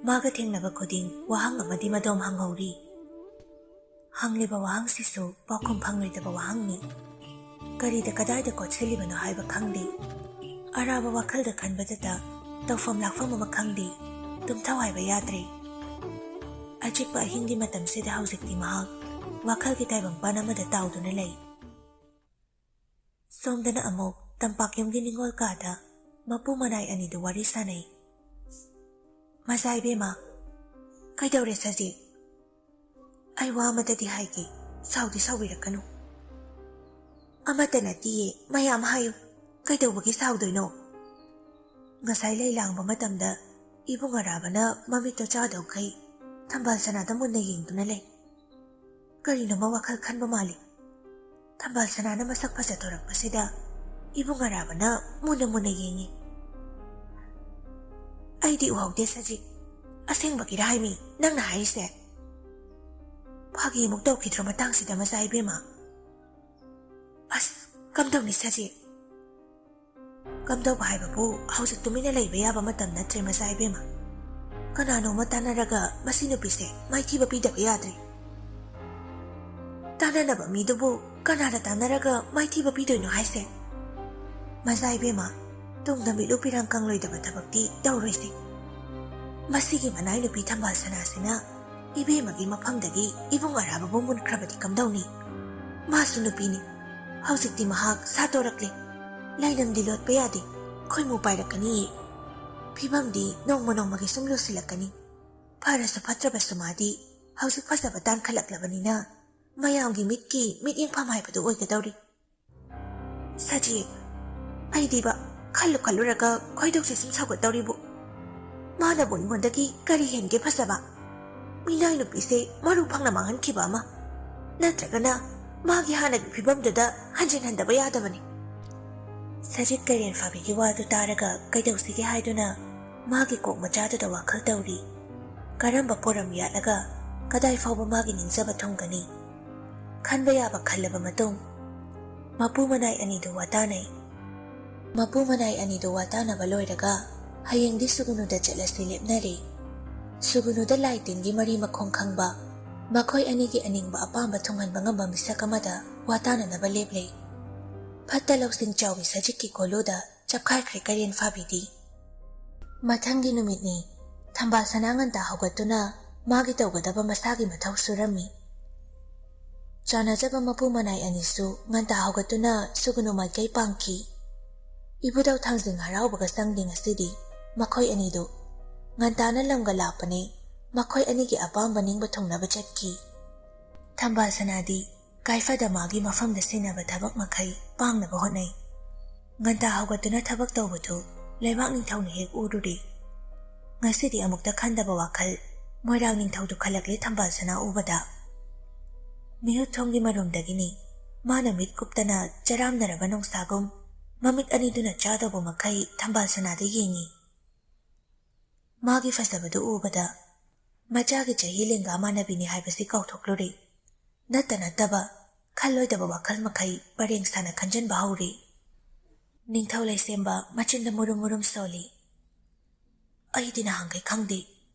ꯃꯥꯒ ꯊꯦꯡꯅꯕ ꯈꯨꯗꯤꯡ ꯋꯥꯍꯪ ꯑꯃꯗꯤ ꯃꯗꯣꯝ ꯍꯪꯍꯧꯔꯤ꯫ ꯍꯪꯂꯤꯕ ꯋꯥꯍꯪꯁꯤꯁꯨ ꯄꯥꯎꯈꯨꯝ ꯐꯪꯂꯣꯏꯗꯕ ꯋꯥꯍꯪꯅꯤ꯫ ꯀꯔꯤꯗ ꯀꯗꯥꯏꯗ ꯀꯣꯠꯁꯤꯜꯂꯤꯕꯅꯣ ꯍꯥꯏꯕ ꯈꯪꯗꯦ꯫ ꯑꯔꯥꯕ ꯋꯥꯈꯜꯗ ꯈꯟꯕꯗꯇ ꯇꯧꯐꯝ ꯂꯥꯛꯐꯝ ꯑꯃ ꯈꯪꯗꯦ꯫ ꯇꯨꯝꯊꯧ ꯍꯥꯏꯕ ꯌꯥꯗ꯭ꯔꯦ꯫ ꯑꯆꯤꯛꯄ ꯑꯍꯤꯡꯒꯤ ꯃꯇꯝꯁꯤꯗ ꯍꯧꯖꯤꯛꯇꯤ ꯃꯍꯥꯛ ꯋꯥꯈꯜꯒꯤ ꯇꯥꯏꯕꯪꯄꯥꯟ ꯑꯃꯗ ꯇꯥꯎꯗꯨꯅ ꯂꯩ꯫ ꯁꯣꯝꯗꯅ ꯑꯃꯨꯛ ꯇꯝꯄꯥꯛ ꯌꯨꯝꯒꯤ ꯅꯤꯡꯉꯣꯜ ꯀꯥꯗ ꯃꯄꯨ ꯃꯅꯥꯏ ꯑꯅꯤꯗꯨ ꯋꯥꯔꯤ ꯁꯥꯅꯩ꯫ "ꯃꯆꯥ ꯏꯕꯦꯝꯃ, ꯀꯩꯗꯧꯔꯦ ꯁꯖꯤ? ꯑꯩ ꯋꯥ ꯑꯃꯇꯗꯤ ꯍꯥꯏꯒꯦ, ꯁꯥꯎꯗꯤ ꯁꯥꯎꯕꯤꯔꯛꯀꯅꯨ"꯫ "ꯑꯃꯠꯇ ꯅꯠꯇꯤꯌꯦ, ꯃꯌꯥꯝ ꯍꯥꯏꯌꯨ, ꯀꯩꯗꯧꯕꯒꯤ ꯁꯥꯎꯗꯣꯏꯅꯣ?" ꯉꯁꯥꯏ ꯂꯩ ꯂꯥꯡꯕ ꯃꯇꯝꯗ ꯏꯕꯨꯡ ꯑꯔꯥꯕꯅ ꯃꯃꯤꯠꯇꯣ ꯆꯥꯗꯧꯈꯩ ꯊꯝꯕꯥꯜ ꯁꯅꯥꯗ ꯃꯨꯟꯅ ꯌꯦꯡꯗꯨꯅ ꯂꯩ꯫ ꯀꯔꯤꯅꯣꯃ ꯋꯥꯈꯜ ꯈꯟꯕ ꯃꯥꯜꯂꯤ꯫ ꯊꯝꯕꯥꯜ ꯁꯅꯥꯅ ꯃꯁꯛ ꯐꯖꯊꯣꯔꯛꯄꯁꯤꯗ ꯏꯕꯨꯡ ꯑꯔꯥꯕꯅ ꯃꯨꯟꯅ ꯃꯨꯟꯅ ꯌꯦꯡꯉꯤ꯫ "ꯑꯩꯗꯤ ꯎꯍꯧꯗꯦ ꯁꯖꯤꯛ꯫ ꯑꯁꯦꯡꯕꯒꯤꯔ ꯍꯥꯏꯃꯤ ꯅꯪꯅ ꯍꯥꯏꯔꯤꯁꯦ?" ꯐꯥꯒꯤ ꯑꯃꯨꯛ ꯇꯧꯈꯤꯗ꯭ꯔꯣ ꯃꯇꯥꯡꯁꯤꯗ ꯃꯆꯥ ꯏꯕꯦꯝꯃ? "ꯑꯁ, ꯀꯝꯗꯧꯅꯤ ꯁꯖꯤꯛ?" ꯀꯝꯗꯧꯕ ꯍꯥꯏꯕꯕꯨ ꯍꯧꯖꯤꯛ ꯇꯨꯃꯤꯟꯅ ꯂꯩꯕ ꯌꯥꯕ ꯃꯇꯝ ꯅꯠꯇ꯭ꯔꯦ ꯃꯆꯥ ꯏꯕꯦꯝꯃ꯫ ꯀꯅꯥꯅꯣꯃ ꯇꯥꯟꯅꯔꯒ ꯃꯁꯤ ꯅꯨꯄꯤꯁꯦ ꯃꯥꯏꯊꯤꯕ ꯄꯤꯗꯕ ꯌꯥꯗ꯭ꯔꯦ꯫ ꯇꯥꯟꯅꯅꯕ ꯃꯤꯗꯨꯕꯨ ꯀꯅꯥꯅ ꯇꯥꯟꯅꯔꯒ ꯃꯥꯏꯊꯤꯕ ꯄꯤꯗꯣꯏꯅꯣ ꯍꯥꯏꯁꯦ? ꯃꯆꯥ ꯏꯕꯦꯝꯃ, ꯇꯨꯡꯗ ꯃꯤꯠꯂꯨ ꯄꯤꯔꯥꯡ ꯀꯪꯂꯣꯏꯗꯕ ꯊꯕꯛꯇꯤ ꯇꯧꯔꯣꯏꯁꯦ꯫ ꯃꯁꯤꯒꯤ ꯃꯅꯥꯏ ꯅꯨꯄꯤ ꯊꯝꯕꯥꯜ ꯁꯅꯥꯁꯤꯅ ꯏꯕꯦꯝꯃꯒꯤ ꯃꯐꯝꯗꯒꯤ ꯏꯕꯨꯡ ꯑꯔꯥꯕꯕꯨ ꯃꯨꯟꯈ꯭ꯔꯕꯗꯤ ꯀꯝꯗꯧꯅꯤ? ꯃꯥꯁꯨ ꯅꯨꯄꯤꯅꯤ꯫ ꯍꯧꯖꯤꯛꯇꯤ ꯃꯍꯥꯛ ꯁꯥꯠꯇꯣꯔꯛꯂꯦ꯫ ꯂꯩꯅꯝꯗꯤ ꯂꯣꯠꯄ ꯌꯥꯗꯦ꯫ ꯈꯣꯏꯃꯨ ꯄꯥꯏꯔꯛꯀꯅꯤꯌꯦ꯫ ꯐꯤꯕꯝꯗꯤ ꯅꯣꯡꯃ ꯅꯣꯡꯃꯒꯤ ꯁꯨꯝ ꯂꯨꯁꯤꯜꯂꯛꯀꯅꯤ꯫ ꯐꯔꯁꯨ ꯐꯠꯇ꯭ꯔꯕꯁꯨ ꯃꯥꯗꯤ ꯍꯧꯖꯤꯛ ꯐꯖꯕ ꯇꯥꯟꯈꯠꯂꯛꯂꯕꯅꯤꯅ ꯃꯌꯥꯝꯒꯤ ꯃꯤꯠꯀꯤ ꯃꯤꯠꯌꯦꯡꯐꯝ ꯍꯥꯏꯕꯗꯨ ꯑꯣꯏꯒꯗꯧꯔꯤ꯫ ꯁꯖꯤ, ꯑꯩꯗꯤꯕ ꯈꯜꯂꯨ ꯈꯜꯂꯨꯔꯒ ꯈꯣꯏꯗꯧꯁꯦ ꯁꯨꯝ ꯁꯥꯎꯒꯠꯇꯧꯔꯤꯕꯨ꯫ ꯃꯥꯅꯕꯨ ꯑꯩꯉꯣꯟꯗꯒꯤ ꯀꯔꯤ ꯍꯦꯟꯒꯦ ꯐꯖꯕ? ꯃꯤꯅꯥꯏ ꯅꯨꯄꯤꯁꯦ ꯃꯔꯨ ꯐꯪꯅ ꯃꯥꯡꯍꯟꯈꯤꯕ ꯑꯃ, ꯅꯠꯇ꯭ꯔꯒꯅ ꯃꯥꯒꯤ ꯍꯥꯟꯅꯒꯤ ꯐꯤꯕꯝꯗꯨꯗ ꯍꯟꯖꯤꯟꯍꯟꯗꯕ ꯌꯥꯗꯕꯅꯤ꯫ ꯁꯖꯤꯠ ꯀꯩꯔꯦꯟ ꯐꯥꯕꯤꯒꯤ ꯋꯥꯗꯨ ꯇꯥꯔꯒ ꯀꯩꯗꯧꯁꯤꯒꯦ ꯍꯥꯏꯗꯨꯅ ꯃꯥꯒꯤ ꯀꯣꯛ ꯃꯆꯥꯗꯨꯗ ꯋꯥꯈꯜ ꯇꯧꯔꯤ꯫ ꯀꯔꯝꯕ ꯄꯣꯔꯝ ꯌꯥꯠꯂꯒ ꯀꯗꯥꯏ ꯐꯥꯎꯕ ꯃꯥꯒꯤ ꯅꯤꯡꯖꯕ ꯊꯨꯡꯒꯅꯤ? ꯈꯟꯕ ꯌꯥꯕ ꯈꯜꯂꯕ ꯃꯇꯨꯡ, ꯃꯄꯨ ꯃꯅꯥꯏ ꯑꯅꯤꯗꯨ ꯋꯥꯇꯥꯅꯩ꯫ ꯃꯄꯨ ꯃꯅꯥꯏ ꯑꯅꯤꯗꯨ ꯋꯥꯇꯥꯅꯕ ꯂꯣꯏꯔꯒ ꯍꯌꯦꯡꯗꯤ ꯁꯨꯒꯨꯅꯨꯗ ꯆꯠꯂꯁꯤ ꯂꯦꯞꯅꯔꯦ꯫ ꯁꯨꯒꯨꯅꯨꯗ ꯂꯥꯏ ꯇꯤꯟꯒꯤ ꯃꯔꯤ ꯃꯈꯣꯡ ꯈꯪꯕ, ꯃꯈꯣꯏ ꯑꯅꯤꯒꯤ ꯑꯅꯤꯡꯕ ꯑꯄꯥꯝꯕ ꯊꯨꯡꯍꯟꯕ ꯉꯝꯕ ꯃꯤꯁꯛ ꯑꯃꯗ ꯋꯥꯇꯥꯅꯅꯕ ꯂꯦꯞꯂꯦ꯫ ꯐꯠꯇ ꯂꯧꯁꯤꯡ ꯆꯥꯎꯕꯤ ꯁꯖꯤꯛꯀꯤ ꯀꯣꯂꯨꯗ ꯆꯞꯈꯥꯏꯈ꯭ꯔꯦ ꯀꯩꯔꯦꯟ ꯐꯥꯕꯤꯗꯤ꯫ ꯃꯊꯪꯒꯤ ꯅꯨꯃꯤꯠꯅꯤ꯫ ꯊꯝꯕꯥꯜ ꯁꯅꯥ ꯉꯟꯇꯥ ꯍꯧꯒꯠꯇꯨꯅ ꯃꯥꯒꯤ ꯇꯧꯒꯗꯕ ꯃꯁꯥꯒꯤ ꯃꯊꯧ ꯁꯨꯔꯝꯃꯤ꯫ ꯆꯥꯟꯅꯖꯕ ꯃꯄꯨ ꯃꯅꯥꯏ ꯑꯅꯤꯁꯨ ꯉꯟꯇꯥ ꯍꯧꯒꯠꯇꯨꯅ ꯁꯨꯒꯨꯅꯨ ꯃꯥꯏꯀꯩ ꯄꯥꯡꯈꯤ꯫ ꯏꯕꯨꯙꯧ ꯊꯥꯡꯖꯤꯡ ꯍꯔꯥꯎꯕꯒ ꯆꯪꯗꯦ ꯉꯁꯤꯗꯤ ꯃꯈꯣꯏ ꯑꯅꯤꯗꯨ꯫ ꯉꯟꯇꯥꯅ ꯂꯝꯒ ꯂꯥꯞꯄꯅꯦ, ꯃꯈꯣꯏ ꯑꯅꯤꯒꯤ ꯑꯄꯥꯝꯕ ꯅꯤꯡꯕ ꯊꯨꯡꯅꯕ ꯆꯠꯈꯤ꯫ ꯊꯝꯕꯥꯜ ꯁꯅꯥꯗꯤ ꯀꯥꯏꯐꯗ ꯃꯥꯒꯤ ꯃꯐꯝꯗ ꯁꯤꯟꯅꯕ ꯊꯕꯛ ꯃꯈꯩ ꯄꯥꯡꯅꯕ ꯍꯣꯠꯅꯩ꯫ ꯉꯟꯇꯥ ꯍꯧꯒꯠꯇꯨꯅ ꯊꯕꯛ ꯇꯧꯕꯗꯨ ꯂꯩꯕꯥꯛ ꯅꯤꯡꯊꯧꯅ ꯍꯦꯛ ꯎꯔꯨꯔꯦ꯫ ꯉꯁꯤꯗꯤ ꯑꯃꯨꯛꯇ ꯈꯟꯗꯕ ꯋꯥꯈꯜ ꯃꯣꯏꯔꯥꯡ ꯅꯤꯡꯊꯧꯗꯨ ꯈꯜꯂꯛꯂꯦ ꯊꯝꯕꯥꯜ ꯁꯅꯥ ꯎꯕꯗ꯫ ꯃꯤꯍꯨꯠ ꯊꯣꯡꯒꯤ ꯃꯔꯨꯝꯗꯒꯤꯅꯤ ꯃꯥꯅ ꯃꯤꯠ ꯀꯨꯞꯇꯅ ꯆꯔꯥꯝꯅꯔꯕ ꯅꯣꯡꯁꯥꯒꯨꯝ ꯃꯃꯤꯠ ꯑꯅꯤꯗꯨꯅ ꯆꯥꯗꯧꯕ ꯃꯈꯩ ꯊꯝꯕꯥꯜ ꯁꯅꯥꯗ ꯌꯦꯡꯉꯤ꯫ ꯃꯥꯒꯤ ꯐꯖꯕꯗꯨ ꯎꯕꯗ ꯃꯆꯥꯒꯤ ꯆꯍꯤ ꯂꯦꯡꯒꯥ ꯃꯥꯟꯅꯕꯤꯅꯤ ꯍꯥꯏꯕꯁꯤ ꯀꯥꯎꯊꯣꯛꯂꯨꯔꯦ꯫ ꯅꯠꯇ ꯅꯠꯇꯕ ꯈꯜꯂꯣꯏꯗꯕ ꯋꯥꯈꯜ ꯃꯈꯩ ꯄꯔꯦꯡ ꯁꯥꯅ ꯈꯟꯖꯟꯕ ꯍꯧꯔꯦ꯫ ꯅꯤꯡꯊꯧ ꯂꯩꯁꯦꯝꯕ ꯃꯆꯤꯟꯗ ꯃꯨꯔꯨꯝ ꯃꯨꯔꯨꯝ ꯁꯣꯜꯂꯤ꯫ "ꯑꯩꯗꯤ ꯅꯍꯥꯟꯈꯩ ꯈꯪꯗꯦ,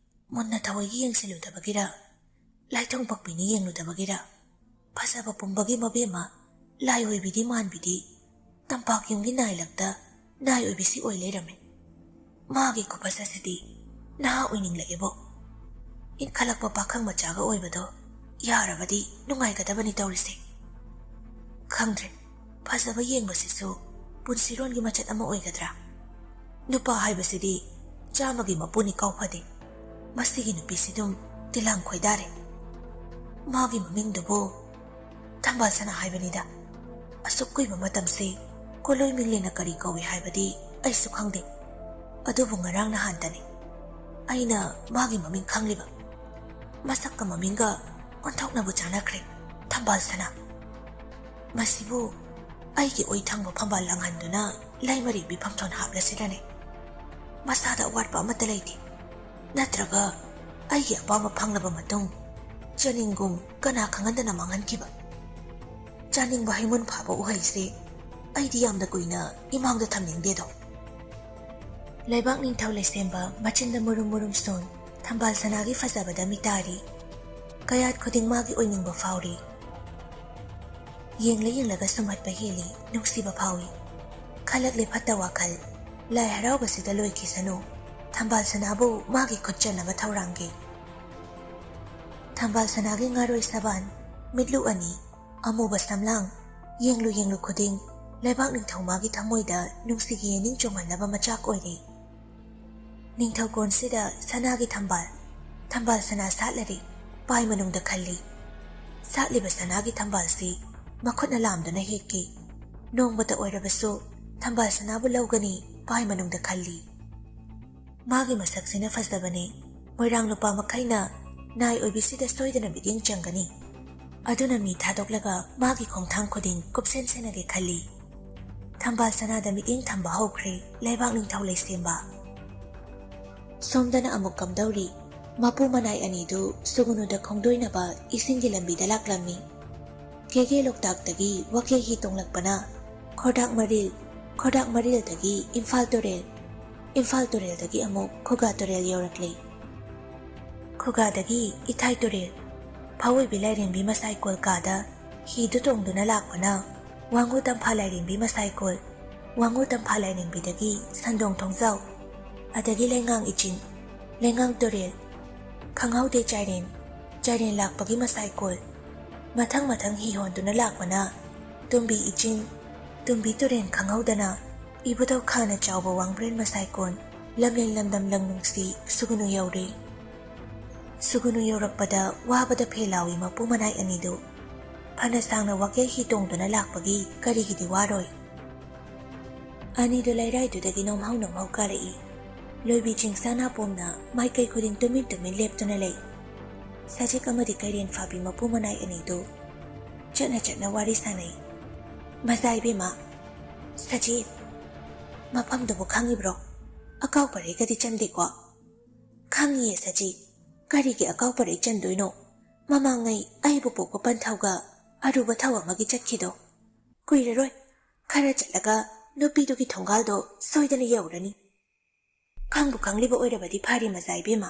ꯃꯨꯟꯅ ꯊꯑꯣꯏꯒꯤ ꯌꯦꯡꯁꯤꯜꯂꯨꯗꯕꯒꯤꯔ, ꯂꯥꯏꯊꯣꯡ ꯄꯛꯄꯤꯅꯤ ꯌꯦꯡꯂꯨꯗꯕꯒꯤꯔ, ꯐꯖꯕ ꯄꯨꯝꯕꯒꯤ ꯃꯕꯦꯝꯃ, ꯂꯥꯏ ꯑꯣꯏꯕꯤꯗꯤ ꯃꯥꯟꯕꯤꯗꯤ, ꯇꯝꯄꯥꯛ ꯌꯨꯝꯒꯤ ꯅꯥꯏꯂꯛꯇ ꯅꯥꯏ ꯑꯣꯏꯕꯤꯁꯤ ꯑꯣꯏ ꯂꯩꯔꯝꯃꯦ꯫ ꯃꯥꯒꯤ ꯈꯨꯐꯖꯁꯤꯗꯤ ꯅꯍꯥ ꯑꯣꯏꯅꯤꯡꯂꯛꯑꯦꯕꯣ꯫ ꯏꯟꯈꯠꯂꯛꯄ ꯄꯥꯈꯪ ꯃꯆꯥꯒ ꯑꯣꯏꯕꯗꯣ ꯌꯥꯔꯕꯗꯤ ꯅꯨꯡꯉꯥꯏꯒꯗꯕꯅꯤ ꯇꯧꯔꯤꯁꯦ꯫ ꯈꯪꯗ꯭ꯔꯦ, ꯐꯖꯕ ꯌꯦꯡꯕꯁꯤꯁꯨ ꯄꯨꯟꯁꯤꯔꯣꯟꯒꯤ ꯃꯆꯠ ꯑꯃ ꯑꯣꯏꯒꯗ꯭ꯔꯥ? ꯅꯨꯄꯥ ꯍꯥꯏꯕꯁꯤꯗꯤ ꯆꯥꯝꯃꯒꯤ ꯃꯄꯨꯅꯤ ꯀꯥꯎ ꯐꯗꯦ꯫ ꯃꯁꯤꯒꯤ ꯅꯨꯄꯤꯁꯤ ꯑꯗꯨꯝ ꯇꯤꯂꯥꯡ ꯈꯣꯏꯗꯥꯔꯦ꯫ ꯃꯥꯒꯤ ꯃꯃꯤꯡꯗꯨꯕꯨ ꯊꯝꯕꯥꯜ ꯁꯅꯥ ꯍꯥꯏꯕꯅꯤꯗ꯫ ꯑꯁꯨꯛ ꯀꯨꯏꯕ ꯃꯇꯝꯁꯤ ꯀꯣꯂꯣꯏ ꯃꯤꯡꯂꯦꯟꯅ ꯀꯔꯤ ꯀꯧꯏ ꯍꯥꯏꯕꯗꯤ ꯑꯩꯁꯨ ꯈꯪꯗꯦ꯫ ꯑꯗꯨꯕꯨ ꯉꯔꯥꯡ ꯅꯍꯥꯟꯇꯅꯤ ꯑꯩꯅ ꯃꯥꯒꯤ ꯃꯃꯤꯡ ꯈꯪꯂꯤꯕ꯫ ꯃꯁꯛꯀ ꯃꯃꯤꯡꯒ ꯑꯣꯟꯊꯣꯛꯅꯕꯨ ꯆꯥꯟꯅꯈ꯭ꯔꯦ꯫ ꯊꯝꯕꯥꯜ ꯁꯅꯥ꯫ ꯃꯁꯤꯕꯨ ꯑꯩꯒꯤ ꯑꯣꯏ ꯊꯪꯕ ꯐꯝꯕꯥꯜ ꯂꯥꯡꯍꯟꯗꯨꯅ ꯂꯩꯃꯔꯦꯟꯕꯤ ꯐꯝꯊꯣꯟ ꯍꯥꯞꯂꯁꯤꯔꯅꯦ? ꯃꯁꯥꯗ ꯑꯋꯥꯠꯄ ꯑꯃꯠꯇ ꯂꯩꯇꯦ꯫ ꯅꯠꯇ꯭ꯔꯒ ꯑꯩꯒꯤ ꯑꯄꯥꯝꯕ ꯐꯪꯂꯕ ꯃꯇꯨꯡ ꯆꯥꯅꯤꯡꯒꯨꯝ ꯀꯅꯥ ꯈꯪꯍꯟꯗꯅ ꯃꯥꯡꯍꯟꯈꯤꯕ? ꯆꯥꯅꯤꯡꯕ ꯍꯩꯃꯨꯟ ꯐꯥꯕ ꯎꯍꯩꯁꯦ ꯑꯩꯗꯤ ꯌꯥꯝꯅ ꯀꯨꯏꯅ ꯏꯃꯥꯡꯗ ꯊꯝꯅꯤꯡꯗꯦꯗꯣ꯫ ꯂꯩꯕꯥꯛ ꯅꯤꯡꯊꯧ ꯂꯩꯁꯦꯝꯕ ꯃꯆꯤꯟꯗ ꯃꯨꯔꯨꯝ ꯃꯨꯔꯨꯝ ꯁꯣꯟ ꯊꯝꯕꯥꯜ ꯁꯅꯥꯒꯤ ꯐꯖꯕꯗ ꯃꯤꯇꯥꯔꯤ꯫ ꯀꯌꯥꯠ ꯈꯨꯗꯤꯡ ꯃꯥꯒꯤ ꯑꯣꯏꯅꯤꯡꯕ ꯐꯥꯎꯔꯤ꯫ ꯌꯦꯡꯂ ꯌꯦꯡꯂꯒ ꯁꯨꯝꯍꯠꯄ ꯍꯦꯜꯂꯤ, ꯅꯨꯡꯁꯤꯕ ꯐꯥꯎꯏ꯫ ꯈꯜꯂꯛꯂꯦ ꯐꯠꯇ ꯋꯥꯈꯜ꯫ ꯂꯥꯏ ꯍꯔꯥꯎꯕꯁꯤꯗ ꯂꯣꯏꯈꯤꯁꯅꯨ꯫ ꯊꯝꯕꯥꯜ ꯁꯅꯥꯕꯨ ꯃꯥꯒꯤ ꯈꯨꯠ ꯆꯟꯅꯕ ꯊꯧꯔꯥꯡꯒꯦ꯫ ꯊꯝꯕꯥꯜ ꯁꯅꯥꯒꯤ ꯉꯥꯔꯣꯏ ꯁꯕꯥꯟ, ꯃꯤꯠꯂꯨ ꯑꯅꯤ, ꯑꯃꯨꯕ ꯁꯝꯂꯥꯡ, ꯌꯦꯡꯂꯨ ꯌꯦꯡꯂꯨ ꯈꯨꯗꯤꯡ ꯂꯩꯕꯥꯛ ꯅꯤꯡꯊꯧ ꯃꯥꯒꯤ ꯊꯃꯣꯏꯗ ꯅꯨꯡꯁꯤꯒꯤ ꯌꯦꯅꯤꯡ ꯆꯣꯡꯍꯟꯅꯕ ꯃꯆꯥꯛ ꯑꯣꯏꯔꯦ꯫ ꯅꯤꯡꯊꯧ ꯀꯣꯟꯁꯤꯗ ꯁꯅꯥꯒꯤ ꯊꯝꯕꯥꯜ, ꯊꯝꯕꯥꯜ ꯁꯅꯥ ꯁꯥꯠꯂꯔꯤ, ꯄꯥꯏ ꯃꯅꯨꯡꯗ ꯈꯜꯂꯤ꯫ ꯁꯥꯠꯂꯤꯕ ꯁꯅꯥꯒꯤ ꯊꯝꯕꯥꯜꯁꯤ ꯃꯈꯨꯠꯅ ꯂꯥꯝꯗꯨꯅ ꯍꯦꯛꯀꯤ꯫ ꯅꯣꯡꯃꯇ ꯑꯣꯏꯔꯕꯁꯨ ꯊꯝꯕꯥꯜ ꯁꯅꯥꯕꯨ ꯂꯧꯒꯅꯤ, ꯄꯥꯏ ꯃꯅꯨꯡꯗ ꯈꯜꯂꯤ꯫ ꯃꯥꯒꯤ ꯃꯁꯛꯁꯤꯅ ꯐꯖꯕꯅꯤ꯫ ꯃꯣꯏꯔꯥꯡ ꯅꯨꯄꯥ ꯃꯈꯩꯅ ꯅꯥꯏ ꯑꯣꯏꯕꯤꯁꯤꯗ ꯁꯣꯏꯗꯅ ꯃꯤꯠꯌꯦꯡ ꯆꯪꯒꯅꯤ꯫ ꯑꯗꯨꯅ ꯃꯤ ꯊꯥꯗꯣꯛꯂꯒ ꯃꯥꯒꯤ ꯈꯣꯡꯊꯥꯡ ꯈꯨꯗꯤꯡ ꯀꯨꯞꯁꯦꯟ ꯁꯦꯟꯅꯒꯦ ꯈꯜꯂꯤ꯫ ꯊꯝꯕꯥꯜ ꯁꯅꯥꯗ ꯃꯤꯠꯌꯦꯡ ꯊꯝꯕ ꯍꯧꯈ꯭ꯔꯦ ꯂꯩꯕꯥꯛ ꯅꯤꯡꯊꯧ ꯂꯩꯁꯦꯝꯕ꯫ ꯁꯣꯝꯗꯅ ꯑꯃꯨꯛ ꯀꯝꯗꯧꯔꯤ? ꯃꯄꯨ ꯃꯅꯥꯏ ꯑꯅꯤꯗꯨ ꯁꯨꯒꯨꯅꯨꯗ ꯈꯣꯡꯗꯣꯏꯅꯕ ꯏꯁꯤꯡꯒꯤ ꯂꯝꯕꯤꯗ ꯂꯥꯛꯂꯝꯃꯤ꯫ ꯀꯦꯒꯦ ꯂꯣꯛꯇꯥꯛꯇꯒꯤ ꯋꯥꯀꯦ ꯍꯤ ꯇꯣꯡꯂꯛꯄꯅ ꯈꯣꯔꯗꯥꯛ ꯃꯔꯤꯜ, ꯈꯣꯔꯗꯥꯛ ꯃꯔꯤꯜꯗꯒꯤ ꯏꯝꯐꯥꯜ ꯇꯨꯔꯦꯜ, ꯏꯝꯐꯥꯜ ꯇꯨꯔꯦꯜꯗꯒꯤ ꯑꯃꯨꯛ ꯈꯨꯒꯥ ꯇꯨꯔꯦꯜ ꯌꯧꯔꯛꯂꯤ꯫ ꯈꯨꯒꯥꯗꯒꯤ ꯏꯊꯥꯏ ꯇꯨꯔꯦꯜ, ꯐꯥꯑꯣꯏꯕꯤ ꯂꯥꯏꯔꯦꯝꯕꯤ ꯃꯁꯥꯏꯀꯣꯜ ꯀꯥꯗ ꯍꯤꯗꯨ ꯇꯣꯡꯗꯨꯅ ꯂꯥꯛꯄꯅ ꯋꯥꯉꯨ ꯇꯝꯐꯥ ꯂꯥꯏꯔꯦꯝꯕꯤ ꯃꯁꯥꯏꯀꯣꯜ, ꯋꯥꯉꯨ ꯇꯝꯐꯥ ꯂꯥꯏꯔꯦꯝꯕꯤꯗꯒꯤ ꯁꯟꯗꯣꯡ ꯊꯣꯡꯖꯥꯎ, ꯑꯗꯒꯤ ꯂꯩꯉꯥꯡ ꯏꯆꯤꯟ, ꯂꯩꯉꯥꯡ ꯇꯨꯔꯦꯜ, ꯈꯪꯍꯧꯗꯦ ꯆꯥꯏꯔꯦꯟ, ꯆꯥꯏꯔꯦꯟ ꯂꯥꯛꯄꯒꯤ ꯃꯁꯥꯏꯀꯣꯜ, ꯃꯊꯪ ꯃꯊꯪ ꯍꯤ ꯍꯣꯟꯗꯨꯅ ꯂꯥꯛꯄꯅ ꯇꯨꯝꯕꯤ ꯏꯆꯤꯟ, ꯇꯨꯝꯕꯤ ꯇꯨꯔꯦꯟ ꯈꯪꯍꯧꯗꯅ ꯏꯕꯨꯙꯧ ꯈꯥꯅ ꯆꯥꯎꯕ ꯋꯥꯡꯕ꯭ꯔꯦꯟ ꯃꯁꯥꯏꯀꯣꯜ, ꯂꯝꯂꯦꯟ ꯂꯝꯗꯝ ꯂꯪꯅꯨꯡꯁꯤ ꯁꯨꯒꯨꯅꯨ ꯌꯧꯔꯦ꯫ ꯁꯨꯒꯨꯅꯨ ꯌꯧꯔꯛꯄꯗ ꯋꯥꯕꯗ ꯐꯦ ꯂꯥꯎꯏ ꯃꯄꯨ ꯃꯅꯥꯏ ꯑꯅꯤꯗꯨ꯫ ꯐꯅ ꯁꯥꯡꯅ ꯋꯥꯀꯦ ꯍꯤ ꯇꯣꯡꯗꯨꯅ ꯂꯥꯛꯄꯒꯤ ꯀꯔꯤꯒꯤꯗꯤ ꯋꯥꯔꯣꯏ? ꯑꯅꯤꯗꯨ ꯂꯩꯔꯥꯏꯗꯨꯗꯒꯤ ꯅꯣꯝꯍꯧ ꯅꯣꯝꯍꯧ ꯀꯥꯔꯛꯏ꯫ ꯂꯣꯏꯕꯤ ꯆꯤꯡꯁꯥ ꯅꯥꯄꯣꯝꯅ ꯃꯥꯏꯀꯩ ꯈꯨꯗꯤꯡ ꯇꯨꯃꯤꯟ ꯇꯨꯃꯤꯟ ꯂꯦꯞꯇꯨꯅ ꯂꯩ꯫ ꯁꯖꯤꯛ ꯑꯃꯗꯤ ꯀꯩꯔꯦꯟ ꯐꯥꯕꯤ ꯃꯄꯨ ꯃꯅꯥꯏ ꯑꯅꯤꯗꯨ ꯆꯠꯅ ꯆꯠꯅ ꯋꯥꯔꯤ ꯁꯥꯟꯅꯩ꯫ "ꯃꯖꯥ ꯏꯕꯦꯝꯃ, ꯁꯖꯤꯛ, ꯃꯐꯝꯗꯨꯕꯨ ꯈꯪꯉꯤꯕ꯭ꯔꯣ? ꯑꯀꯥꯎ ꯄꯔꯩꯒꯗꯤ ꯆꯟꯗꯦꯀꯣ?" "ꯈꯪꯉꯤꯌꯦ ꯁꯖꯤꯛ, ꯀꯔꯤꯒꯤ ꯑꯀꯥꯎ ꯄꯔꯩ ꯆꯟꯗꯣꯏꯅꯣ? ꯃꯃꯥꯡꯉꯩ ꯑꯩꯕꯨ ꯄꯣꯛꯄ ꯄꯟꯊꯧꯒ ꯑꯔꯨꯕ ꯊꯧ ꯑꯃꯒꯤ ꯆꯠꯈꯤꯗꯣ꯫ ꯀꯨꯏꯔꯔꯣꯏ, ꯈꯔ ꯆꯠꯂꯒ ꯅꯨꯄꯤꯗꯨꯒꯤ ꯊꯣꯡꯒꯥꯜꯗꯣ ꯁꯣꯏꯗꯅ ꯌꯧꯔꯅꯤ꯫ ꯈꯪꯕꯨ ꯈꯪꯂꯤꯕ ꯑꯣꯏꯔꯕꯗꯤ ꯐꯔꯦ ꯃꯖꯥ ꯏꯕꯦꯝꯃ꯫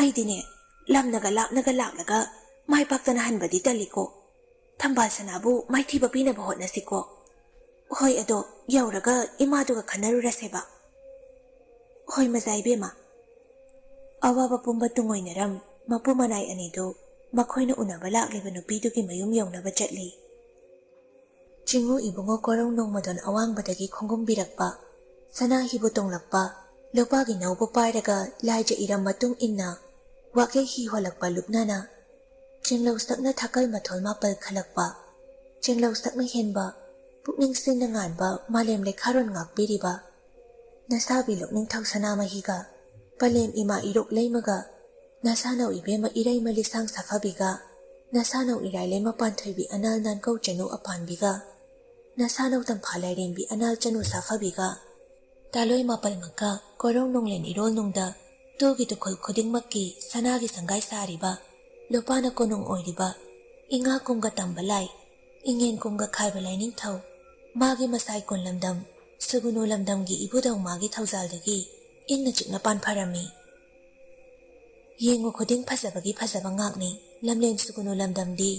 ꯑꯩꯗꯤꯅꯦ, ꯂꯝꯅꯒ ꯂꯥꯞꯅꯒ ꯂꯥꯛꯂꯒ ꯃꯥꯏ ꯄꯥꯛꯇꯅ ꯍꯟꯕꯗꯤ ꯇꯜꯂꯤꯀꯣ꯫ ꯊꯝꯕꯥꯜ ꯁꯅꯥꯕꯨ ꯃꯥꯏꯊꯤꯕ ꯄꯤꯅꯕ ꯍꯣꯠꯅꯁꯤꯀꯣ꯫ ꯍꯣꯏ, ꯑꯗꯣ ꯌꯧꯔꯒ ꯏꯃꯥꯗꯨꯒ ꯈꯟꯅꯔꯨꯔꯁꯦꯕ꯫" "ꯍꯣꯏ ꯃꯖꯥ ꯏꯕꯦꯝꯃ꯫" ꯑꯋꯥꯕ ꯄꯨꯝꯕ ꯇꯨꯡꯑꯣꯏꯅꯔꯝ ꯃꯄꯨ ꯃꯅꯥꯏ ꯑꯅꯤꯗꯨ ꯃꯈꯣꯏꯅ ꯎꯅꯕ ꯂꯥꯛꯂꯤꯕ ꯅꯨꯄꯤꯗꯨꯒꯤ ꯃꯌꯨꯝ ꯌꯧꯅꯕ ꯆꯠꯂꯤ꯫ ꯆꯤꯡꯉꯨ ꯏꯕꯨꯡꯉꯣ ꯀꯣꯔꯧ ꯅꯣꯡꯃꯗꯣꯟ ꯑꯋꯥꯡꯕꯗꯒꯤ ꯈꯣꯡꯒꯨꯝꯕꯤꯔꯛꯄ, ꯁꯅꯥ ꯍꯤꯕꯨ ꯇꯣꯡꯂꯛꯄ, ꯂꯨꯄꯥꯒꯤ ꯅꯧꯕꯨ ꯄꯥꯏꯔꯒ ꯂꯥꯏꯖ ꯏꯔꯝ ꯃꯇꯨꯡ ꯏꯟꯅ ꯋꯥꯛꯌꯩ ꯍꯤ ꯍꯣꯜꯂꯛꯄ ꯂꯨꯞꯅꯅ ꯆꯦꯡꯂꯧ ꯁꯛꯅ ꯊꯥꯀꯜ ꯃꯊꯣꯜ ꯃꯥꯄꯜ ꯈꯜꯂꯛꯄ, ꯆꯦꯡꯂꯧ ꯁꯛꯅ ꯍꯦꯟꯕ, ꯄꯨꯛꯅꯤꯡ ꯁꯤꯡꯅ ꯉꯥꯟꯕ ꯃꯥꯂꯦꯝ ꯂꯩꯈꯥꯔꯣꯟ ꯉꯥꯛꯄꯤꯔꯤꯕ, ꯅꯁꯥꯕꯤ ꯂꯣꯛꯅꯤꯡꯊꯧ ꯁꯅꯥꯃꯍꯤꯒ, ꯄꯂꯦꯝ ꯏꯃꯥ ꯏꯔꯣꯛ ꯂꯩꯃꯒ, ꯅꯁꯥꯅꯧ ꯏꯕꯦꯝꯃ ꯏꯔꯩꯃ ꯂꯤꯁꯥꯡ ꯁꯥꯐꯕꯤꯒ, ꯅꯁꯥꯅꯧ ꯏꯔꯥꯏ ꯂꯩꯃ ꯄꯥꯟꯊꯣꯏꯕꯤ ꯑꯅꯥꯜ ꯅꯥꯟꯀꯧ ꯆꯅꯨ ꯑꯄꯥꯟꯕꯤꯒ, ꯅꯁꯥꯅꯧ ꯇꯝꯐꯥ ꯂꯥꯏꯔꯦꯝꯕꯤ ꯑꯅꯥꯜ ꯆꯅꯨ ꯁꯥꯐꯕꯤꯒ, ꯇꯥꯂꯣꯏ ꯃꯥꯄꯜꯃꯛꯀ ꯀꯣꯔꯧ ꯅꯣꯡꯂꯦꯟ ꯏꯔꯣꯜ ꯅꯨꯡꯗ ꯇꯨꯒꯤ ꯇꯨꯈꯨꯜ ꯈꯨꯗꯤꯡꯃꯛꯀꯤ ꯁꯅꯥꯒꯤ ꯁꯪꯒꯥꯏ ꯁꯥꯔꯤꯕ, ꯂꯨꯄꯥꯅ ꯀꯣꯅꯨꯡ ꯑꯣꯏꯔꯤꯕ, ꯏꯉꯥ ꯀꯨꯝꯒ ꯇꯝꯕ ꯂꯥꯏ, ꯏꯉꯦꯟ ꯀꯨꯝꯒ ꯈꯥꯏꯕ ꯂꯥꯏꯅꯤꯡꯊꯧ, ꯃꯥꯒꯤ ꯃꯁꯥꯏ ꯀꯣꯟ ꯂꯝꯗꯝ, ꯁꯨꯒꯨꯅꯨ ꯂꯝꯗꯝꯒꯤ ꯏꯕꯨꯙꯧ ꯃꯥꯒꯤ ꯊꯧꯖꯥꯜꯗꯒꯤ ꯏꯪꯅ ꯆꯤꯛꯅ ꯄꯥꯟꯐꯔꯝꯃꯤ꯫ ꯌꯦꯡꯉꯨ ꯈꯨꯗꯤꯡ ꯐꯖꯕꯒꯤ ꯐꯖꯕ ꯉꯥꯛꯅꯤ꯫ ꯂꯝꯂꯦꯟ ꯁꯨꯒꯨꯅꯨ ꯂꯝꯗꯝꯗꯤ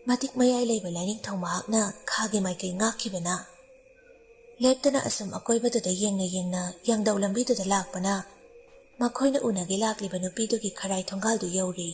ꯃꯇꯤꯛ ꯃꯌꯥꯏ ꯂꯩꯕ ꯂꯥꯏꯅꯤꯡꯊꯧ ꯃꯍꯥꯛꯅ ꯈꯥꯒꯤ ꯃꯥꯏꯀꯩ ꯉꯥꯛꯈꯤꯕꯅ꯫ ꯂꯦꯞꯇꯅ ꯑꯁꯨꯝ ꯑꯀꯣꯏꯕꯗꯨꯗ ꯌꯦꯡꯅ ꯌꯦꯡꯅ ꯌꯥꯡꯗꯧ ꯂꯝꯕꯤꯗꯨꯗ ꯂꯥꯛꯄꯅ ꯃꯈꯣꯏꯅ ꯎꯅꯒꯦ ꯂꯥꯛꯂꯤꯕ ꯅꯨꯄꯤꯗꯨꯒꯤ ꯈꯔꯥꯏ ꯊꯣꯡꯒꯥꯜꯗꯨ ꯌꯧꯔꯤ꯫